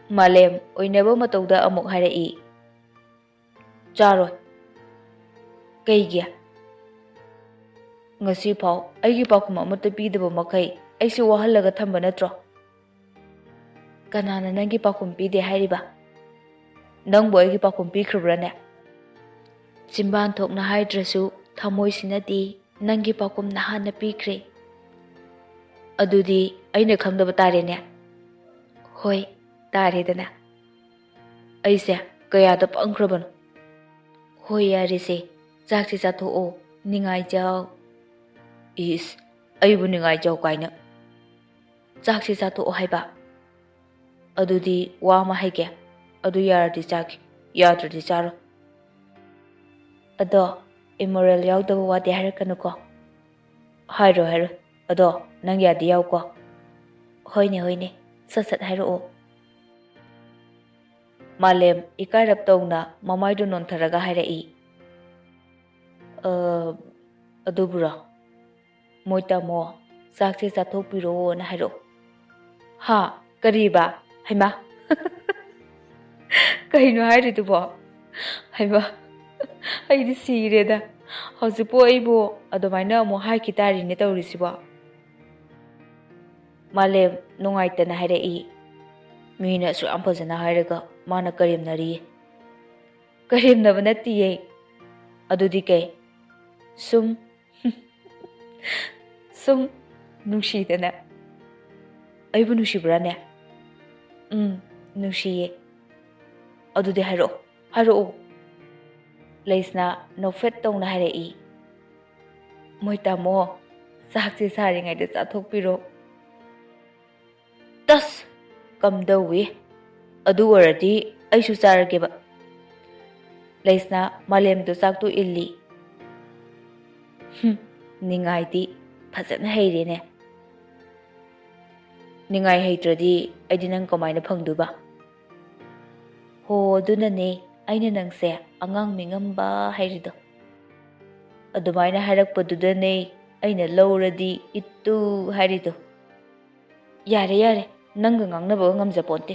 ꯃꯥꯂꯦꯝ ꯑꯣꯏꯅꯕ ꯃꯇꯧꯗ ꯑꯃꯨꯛ ꯍꯥꯏꯔꯛꯏ, "ꯆꯥꯔꯣꯏ꯫" "ꯀꯩꯒꯤ?" "ꯉꯁꯤꯐꯥꯎ ꯑꯩꯒꯤ ꯄꯥꯎꯈꯨꯝ ꯑꯃꯠꯇ ꯄꯤꯗꯕ ꯃꯈꯩ ꯑꯩꯁꯨ ꯋꯥꯍꯜꯂꯒ ꯊꯝꯕ ꯅꯠꯇ꯭ꯔꯣ?" "ꯀꯅꯥꯅ ꯅꯪꯒꯤ ꯄꯥꯎꯈꯨꯝ ꯄꯤꯗꯦ ꯍꯥꯏꯔꯤꯕ? ꯅꯪꯕꯨ ꯑꯩꯒꯤ ꯄꯥꯎꯈꯨꯝ ꯄꯤꯈ꯭ꯔꯕ꯭ꯔꯥꯅꯦ?" "ꯆꯤꯟꯕꯥꯟ ꯊꯣꯛꯅ ꯍꯥꯏꯗ꯭ꯔꯁꯨ ꯊꯃꯣꯏꯁꯤꯅꯗꯤ ꯅꯪꯒꯤ ꯄꯥꯎꯈꯨꯝ ꯅꯍꯥꯟꯅ ꯄꯤꯈ꯭ꯔꯦ꯫" "ꯑꯗꯨꯗꯤ ꯑꯩꯅ ꯈꯪꯗꯕ ꯇꯥꯔꯦꯅꯦ?" "ꯍꯣꯏ, ꯇꯥꯔꯦꯗꯅ꯫ ꯑꯩꯁꯦ ꯀꯌꯥꯗ ꯄꯪꯈ꯭ꯔꯕꯅꯣ?" "ꯍꯣꯏ, ꯌꯥꯔꯦꯁꯦ, ꯆꯥꯛꯁꯦ ꯆꯥꯊꯣꯛꯑꯣ, ꯅꯤꯡꯉꯥꯏꯖꯧ꯫" "ꯏꯁ, ꯑꯩꯕꯨ ꯅꯤꯡꯉꯥꯏꯖꯧ ꯀꯥꯏꯅ꯫ ꯆꯥꯛꯁꯦ ꯆꯥꯊꯣꯛꯑꯣ ꯍꯥꯏꯕ꯫ ꯑꯗꯨꯗꯤ ꯋꯥ ꯑꯃ ꯍꯥꯏꯒꯦ, ꯑꯗꯨ ꯌꯥꯔꯗꯤ ꯆꯥꯒꯦ, ꯌꯥꯗ꯭ꯔꯗꯤ ꯆꯥꯔꯣꯏ꯫ ꯑꯗꯣ ꯏꯃꯣꯔꯦꯜ ꯌꯥꯎꯗꯕ ꯋꯥꯗꯤ ꯍꯥꯏꯔꯛꯀꯅꯨꯀꯣ꯫" "ꯍꯥꯏꯔꯣ, ꯍꯥꯏꯔꯣ꯫ ꯑꯗꯣ ꯅꯪ ꯌꯥꯗꯤ ꯌꯥꯎꯀꯣ꯫" "ꯍꯣꯏꯅꯦ, ꯍꯣꯏꯅꯦ, ꯁꯠ ꯁꯠ ꯍꯥꯏꯔꯛꯑꯣ꯫" ꯃꯥꯂꯦꯝ ꯏꯀꯥꯏꯔꯞ ꯇꯧꯅ ꯃꯃꯥꯏꯗꯨ ꯅꯣꯟꯊꯔꯒ ꯍꯥꯏꯔꯛꯏ, "ꯑ, ꯑꯗꯨꯕꯨꯔꯣ? ꯃꯣꯏ ꯇꯥꯃꯣ, ꯆꯥꯛꯁꯦ ꯆꯥꯊꯣꯛꯄꯤꯔꯣꯅ ꯍꯥꯏꯔꯛꯑꯣ꯫" "ꯍꯥ? ꯀꯔꯤꯕ? ꯍꯩꯃꯥ!" "ꯀꯩꯅꯣ ꯍꯥꯏꯔꯤꯗꯨꯕꯣ? ꯍꯩꯃꯥ, ꯑꯩꯗꯤ ꯁꯤꯔꯦꯗ꯫ ꯍꯧꯖꯤꯛꯄꯨ ꯑꯩꯕꯨ ꯑꯗꯨꯃꯥꯏꯅ ꯑꯃꯨꯛ ꯍꯥꯏꯈꯤ ꯇꯥꯔꯤꯅꯦ ꯇꯧꯔꯤꯁꯤꯕꯣ?" ꯃꯥꯂꯦꯝ ꯅꯨꯡꯉꯥꯏꯇꯅ ꯍꯥꯏꯔꯛꯏ, "ꯃꯤꯅ ꯑꯁꯨꯛ ꯌꯥꯝ ꯐꯖꯅ ꯍꯥꯏꯔꯒ ꯃꯥꯅ ꯀꯔꯦꯝꯅꯔꯤꯌꯦ꯫" "ꯀꯔꯦꯝꯅꯕ ꯅꯠꯇꯤꯌꯦ꯫" "ꯑꯗꯨꯗꯤ ꯀꯩ?" "ꯁꯨꯝ, ꯁꯨꯝ ꯅꯨꯡꯁꯤꯗꯅ꯫" "ꯑꯩꯕꯨ ꯅꯨꯡꯁꯤꯕ꯭ꯔꯥꯅꯦ?" "ꯎꯝ, ꯅꯨꯡꯁꯤꯌꯦ꯫" "ꯑꯗꯨꯗꯤ ꯍꯥꯏꯔꯛꯑꯣ, ꯍꯥꯏꯔꯛꯑꯣ꯫" ꯂꯩꯁꯅꯥ ꯅꯣꯛꯐꯦꯠ ꯇꯧꯅ ꯍꯥꯏꯔꯛꯏ, "ꯃꯣꯏ ꯇꯥꯃꯣ, ꯆꯥꯛꯁꯦ ꯁꯥꯔꯤꯉꯩꯗ ꯆꯥꯊꯣꯛꯄꯤꯔꯣ꯫" "ꯇꯁ! ꯀꯝꯗꯧꯏ? ꯑꯗꯨ ꯑꯣꯏꯔꯗꯤ ꯑꯩꯁꯨ ꯆꯥꯔꯒꯦꯕ꯫" ꯂꯩꯁꯅꯥ ꯃꯥꯂꯦꯝꯗꯨ ꯆꯥꯛꯇꯨ ꯏꯜꯂꯤ꯫ "ꯍꯨꯝ, ꯅꯤꯡꯉꯥꯏꯗꯤ ꯐꯖꯅ ꯍꯩꯔꯦꯅꯦ꯫ ꯅꯤꯡꯉꯥꯏ ꯍꯩꯇ꯭ꯔꯗꯤ ꯑꯩꯗꯤ ꯅꯪ ꯀꯃꯥꯏꯅ ꯐꯪꯗꯣꯏꯕ?" ꯍꯣ, ꯑꯗꯨꯅꯅꯦ ꯑꯩꯅ ꯅꯪꯁꯦ ꯑꯉꯥꯡ ꯃꯤꯉꯝꯕ ꯍꯥꯏꯔꯤꯗꯣ꯫ ꯑꯗꯨꯃꯥꯏꯅ ꯍꯥꯏꯔꯛꯄꯗꯨꯗꯅꯦ ꯑꯩꯅ ꯂꯧꯔꯗꯤ ꯏꯠꯇꯨ ꯍꯥꯏꯔꯤꯗꯣ꯫ ꯌꯥꯔꯦ, ꯌꯥꯔꯦ, ꯅꯪꯒ ꯉꯥꯡꯅꯕꯒ ꯉꯝꯖꯄꯣꯟꯇꯦ꯫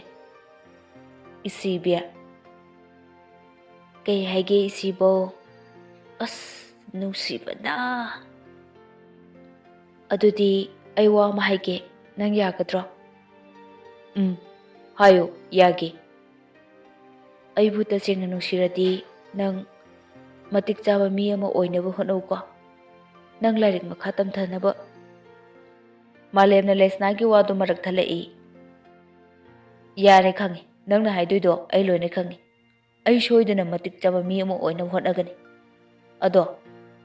ꯏꯆꯦꯕꯤ꯫ ꯀꯩ ꯍꯥꯏꯒꯦ ꯏꯆꯦꯕꯣ? ꯑꯁ, ꯅꯨꯡꯁꯤꯕꯅ꯫ ꯑꯗꯨꯗꯤ ꯑꯩ ꯋꯥ ꯑꯃ ꯍꯥꯏꯒꯦ, ꯅꯪ ꯌꯥꯒꯗ꯭ꯔꯣ? ꯎꯝ, ꯍꯥꯏꯌꯨ, ꯌꯥꯒꯦ꯫ ꯑꯩꯕꯨ ꯇꯁꯦꯡꯅ ꯅꯨꯡꯁꯤꯔꯗꯤ ꯅꯪ ꯃꯇꯤꯛ ꯆꯥꯕ ꯃꯤ ꯑꯃ ꯑꯣꯏꯅꯕ ꯍꯣꯠꯅꯧꯀꯣ꯫ ꯅꯪ ꯂꯥꯏꯔꯤꯛ ꯃꯈꯥ ꯇꯝꯊꯅꯕ꯫ ꯃꯥꯂꯦꯝꯅ ꯂꯦꯁꯅꯥꯒꯤ ꯋꯥꯗꯨ ꯃꯔꯛ ꯊꯠꯂꯛꯏ꯫ ꯌꯥꯔꯦ, ꯈꯪꯉꯦ, ꯅꯪꯅ ꯍꯥꯏꯗꯣꯏꯗꯣ ꯑꯩ ꯂꯣꯏꯅ ꯈꯪꯉꯦ꯫ ꯑꯩ ꯁꯣꯏꯗꯅ ꯃꯇꯤꯛ ꯆꯥꯕ ꯃꯤ ꯑꯃ ꯑꯣꯏꯅꯕ ꯍꯣꯠꯅꯒꯅꯤ꯫ ꯑꯗꯣ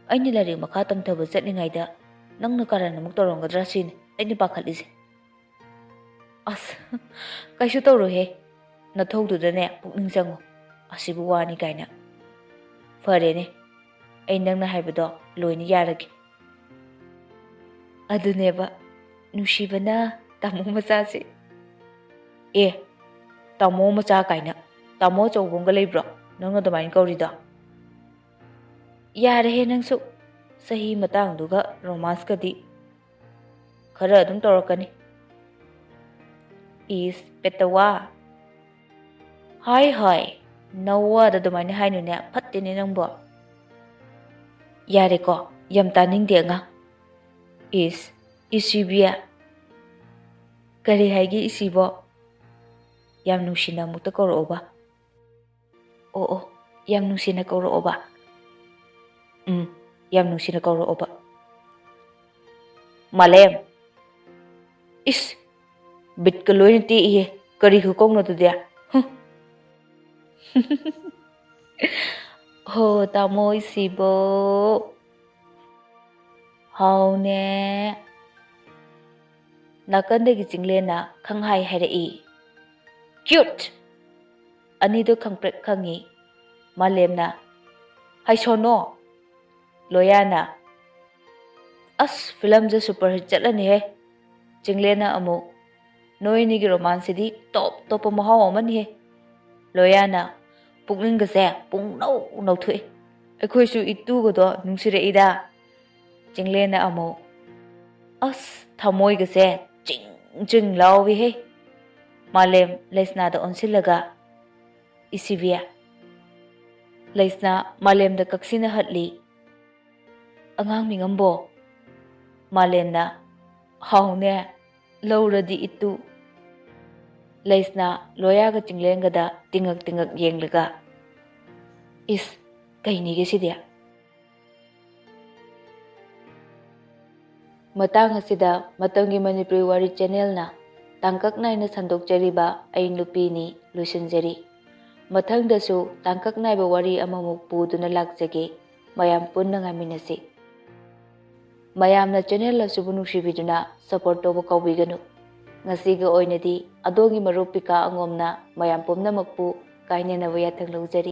ꯑꯩꯅ ꯂꯥꯏꯔꯤꯛ ꯃꯈꯥ ꯇꯝꯊꯕ ꯆꯠꯂꯤꯉꯩꯗ ꯅꯪꯅ ꯀꯔꯟ ꯑꯃꯨꯛ ꯇꯧꯔꯝꯒꯗ꯭ꯔꯥ ꯁꯤꯅꯤ ꯑꯩꯅ ꯄꯥꯈꯠꯂꯤꯁꯦ꯫ ꯑꯁ, ꯀꯩꯁꯨ ꯇꯧꯔꯣꯏꯍꯦ꯫ ꯅꯊꯧꯗꯨꯗꯅꯦ ꯄꯨꯛꯅꯤꯡ ꯆꯪꯉꯨ꯫ ꯑꯁꯤꯕꯨ ꯋꯥꯅꯤ ꯀꯥꯏꯅ꯫ ꯐꯔꯦꯅꯦ, ꯑꯩ ꯅꯪꯅ ꯍꯥꯏꯕꯗꯣ ꯂꯣꯏꯅ ꯌꯥꯔꯒꯦ꯫ ꯑꯗꯨꯅꯦꯕ, ꯅꯨꯡꯁꯤꯕꯅ ꯇꯥꯃꯣ ꯃꯆꯥꯁꯦ꯫ ꯑꯦ, ꯇꯥꯃꯣ ꯃꯆꯥ ꯀꯥꯏꯅ, ꯇꯥꯃꯣ ꯑꯆꯧꯕ ꯑꯃꯒ ꯂꯩꯕ꯭ꯔꯣ ꯅꯪ ꯑꯗꯨꯃꯥꯏꯅ ꯀꯧꯔꯤꯗꯣ? ꯌꯥꯔꯦꯍꯦ ꯅꯪꯁꯨ, ꯆꯍꯤ ꯃꯇꯥꯡꯗꯨꯒ ꯔꯣꯃꯥꯟꯁꯀꯗꯤ꯫ ꯈꯔ ꯑꯗꯨꯝ ꯇꯧꯔꯛꯀꯅꯤ꯫ ꯏꯁ, ꯄꯦꯇꯋꯥ꯫ ꯍꯥꯏ ꯍꯥꯏ, ꯅꯋꯥꯗ ꯑꯗꯨꯃꯥꯏꯅ ꯍꯥꯏꯅꯨꯅꯦ, ꯐꯠꯇꯦꯅꯦ ꯅꯪꯕꯣ꯫ ꯌꯥꯔꯦꯀꯣ, ꯌꯥꯝ ꯇꯥꯅꯤꯡꯗꯦ ꯑꯉꯥꯡ꯫ ꯏꯁ, ꯏꯁꯤꯕꯤ꯫ ꯀꯔꯤ ꯍꯥꯏꯒꯦ ꯏꯁꯤꯕꯣ? ꯌꯥꯝ ꯅꯨꯡꯁꯤꯅ ꯑꯃꯨꯛꯇ ꯀꯧꯔꯛꯑꯣꯕ꯫ ꯑꯣ ꯑꯣ, ꯌꯥꯝ ꯅꯨꯡꯁꯤꯅ ꯀꯧꯔꯛꯑꯣꯕ꯫ ꯎꯝ, ꯌꯥꯝ ꯅꯨꯡꯁꯤꯅ ꯀꯧꯔꯛꯑꯣꯕ꯫ ꯃꯥꯂꯦꯝ꯫ ꯏꯁ, ꯕꯤꯠꯀ ꯂꯣꯏꯅ ꯇꯦꯛꯏꯍꯦ꯫ ꯀꯔꯤ ꯈꯨꯀꯧꯅꯣ ꯑꯗꯨꯗꯤ? ꯍꯨꯝ꯫ ꯍꯣ, ꯇꯥꯃꯣ ꯏꯁꯤꯕꯣ꯫ ꯍꯥꯎꯅꯦ꯫ ꯅꯥꯀꯟꯗꯒꯤ ꯆꯤꯡꯂꯦꯟꯅ ꯈꯪꯍꯥꯏ ꯍꯥꯏꯔꯛꯏ꯫ Cute! ꯑꯅꯤꯗꯣ ꯈꯪꯄ꯭ꯔꯦꯛ ꯈꯪꯉꯤ꯫ ꯃꯥꯂꯦꯝꯅ, ꯍꯥꯏꯁꯣꯅꯣ꯫ ꯂꯣꯌꯥꯅ, ꯑꯁ, ꯐꯤꯂꯝꯁꯦ superhit ꯆꯠꯂꯅꯤꯍꯦ꯫ ꯆꯤꯡꯂꯦꯟꯅ ꯑꯃꯨꯛ, ꯅꯣꯏ ꯑꯅꯤꯒꯤ ꯔꯣꯃꯥꯟꯁꯁꯤꯗꯤ top top ꯃꯍꯥꯎ ꯑꯃꯅꯤꯍꯦ꯫ ꯂꯣꯌꯥꯅ ꯄꯨꯛꯅꯤꯡꯒꯁꯦ ꯄꯨꯡꯅꯧ ꯅꯧꯊꯣꯛꯏ꯫ "ꯑꯩꯈꯣꯏꯁꯨ ꯏꯇꯨꯒꯗꯣ ꯅꯨꯡꯁꯤꯔꯛꯏꯗ"꯫ ꯆꯤꯡꯂꯦꯟꯅ ꯑꯃꯨꯛ, "ꯑꯁ, ꯊꯃꯣꯏꯒꯁꯦ ꯆꯤꯡ ꯆꯤꯡ ꯂꯥꯎꯏꯍꯦ"꯫ ꯃꯥꯂꯦꯝ ꯂꯩꯁꯅꯥꯗ ꯑꯣꯟꯁꯤꯜꯂꯒ, "ꯏꯁꯤꯕꯤ"꯫ ꯂꯩꯁꯅꯥ ꯃꯥꯂꯦꯝꯗ ꯀꯛꯁꯤꯟꯅ ꯍꯠꯂꯤ꯫ "ꯑꯉꯥꯡ ꯃꯤꯉꯝꯕꯣ"꯫ ꯃꯥꯂꯦꯝꯅ, "ꯍꯥꯎꯅꯦ, ꯂꯧꯔꯗꯤ ꯏꯇꯨ"꯫ ꯂꯩꯁꯅꯥ ꯂꯣꯌꯥꯒ ꯆꯤꯡꯂꯦꯟꯒꯗ ꯇꯤꯡꯉꯛ ꯇꯤꯡꯉꯛ ꯌꯦꯡꯂꯒ, "ꯏꯁ, ꯀꯩꯅꯤꯒꯦ ꯁꯤꯗꯤ?" ꯃꯇꯥꯡ ꯑꯁꯤꯗ ꯃꯇꯝꯒꯤ ꯃꯅꯤꯄꯨꯔꯤ ꯋꯥꯔꯤ ꯆꯦꯅꯦꯜꯅ ꯇꯥꯡꯀꯛ ꯅꯥꯏꯅ ꯁꯟꯗꯣꯛꯆꯔꯤꯕ ꯑꯩ ꯅꯨꯄꯤꯅꯤ ꯂꯣꯏꯁꯤꯟꯖꯔꯤ꯫ ꯃꯊꯪꯗꯁꯨ ꯇꯥꯡꯀꯛ ꯅꯥꯏꯕ ꯋꯥꯔꯤ ꯑꯃꯃꯨꯛ ꯄꯨꯗꯨꯅ ꯂꯥꯛꯆꯒꯦ꯫ ꯃꯌꯥꯝ ꯄꯨꯟꯅ ꯉꯥꯏꯃꯤꯟꯅꯁꯤ꯫ ꯃꯌꯥꯝꯅ ꯆꯦꯅꯦꯜ ꯑꯁꯤꯕꯨ ꯅꯨꯡꯁꯤꯕꯤꯗꯨꯅ ꯁꯄꯣꯔꯠ ꯇꯧꯕ ꯀꯥꯎꯕꯤꯒꯅꯨ꯫ ꯉꯁꯤꯒꯤ ꯑꯣꯏꯅꯗꯤ ꯑꯗꯣꯝꯒꯤ ꯃꯔꯨꯞ ꯄꯤꯀꯥ ꯑꯉꯣꯝꯅ ꯃꯌꯥꯝ ꯄꯨꯝꯅꯃꯛꯄꯨ ꯀꯥꯏꯅꯅꯕ ꯌꯥꯊꯪ ꯂꯧꯖꯔꯤ꯫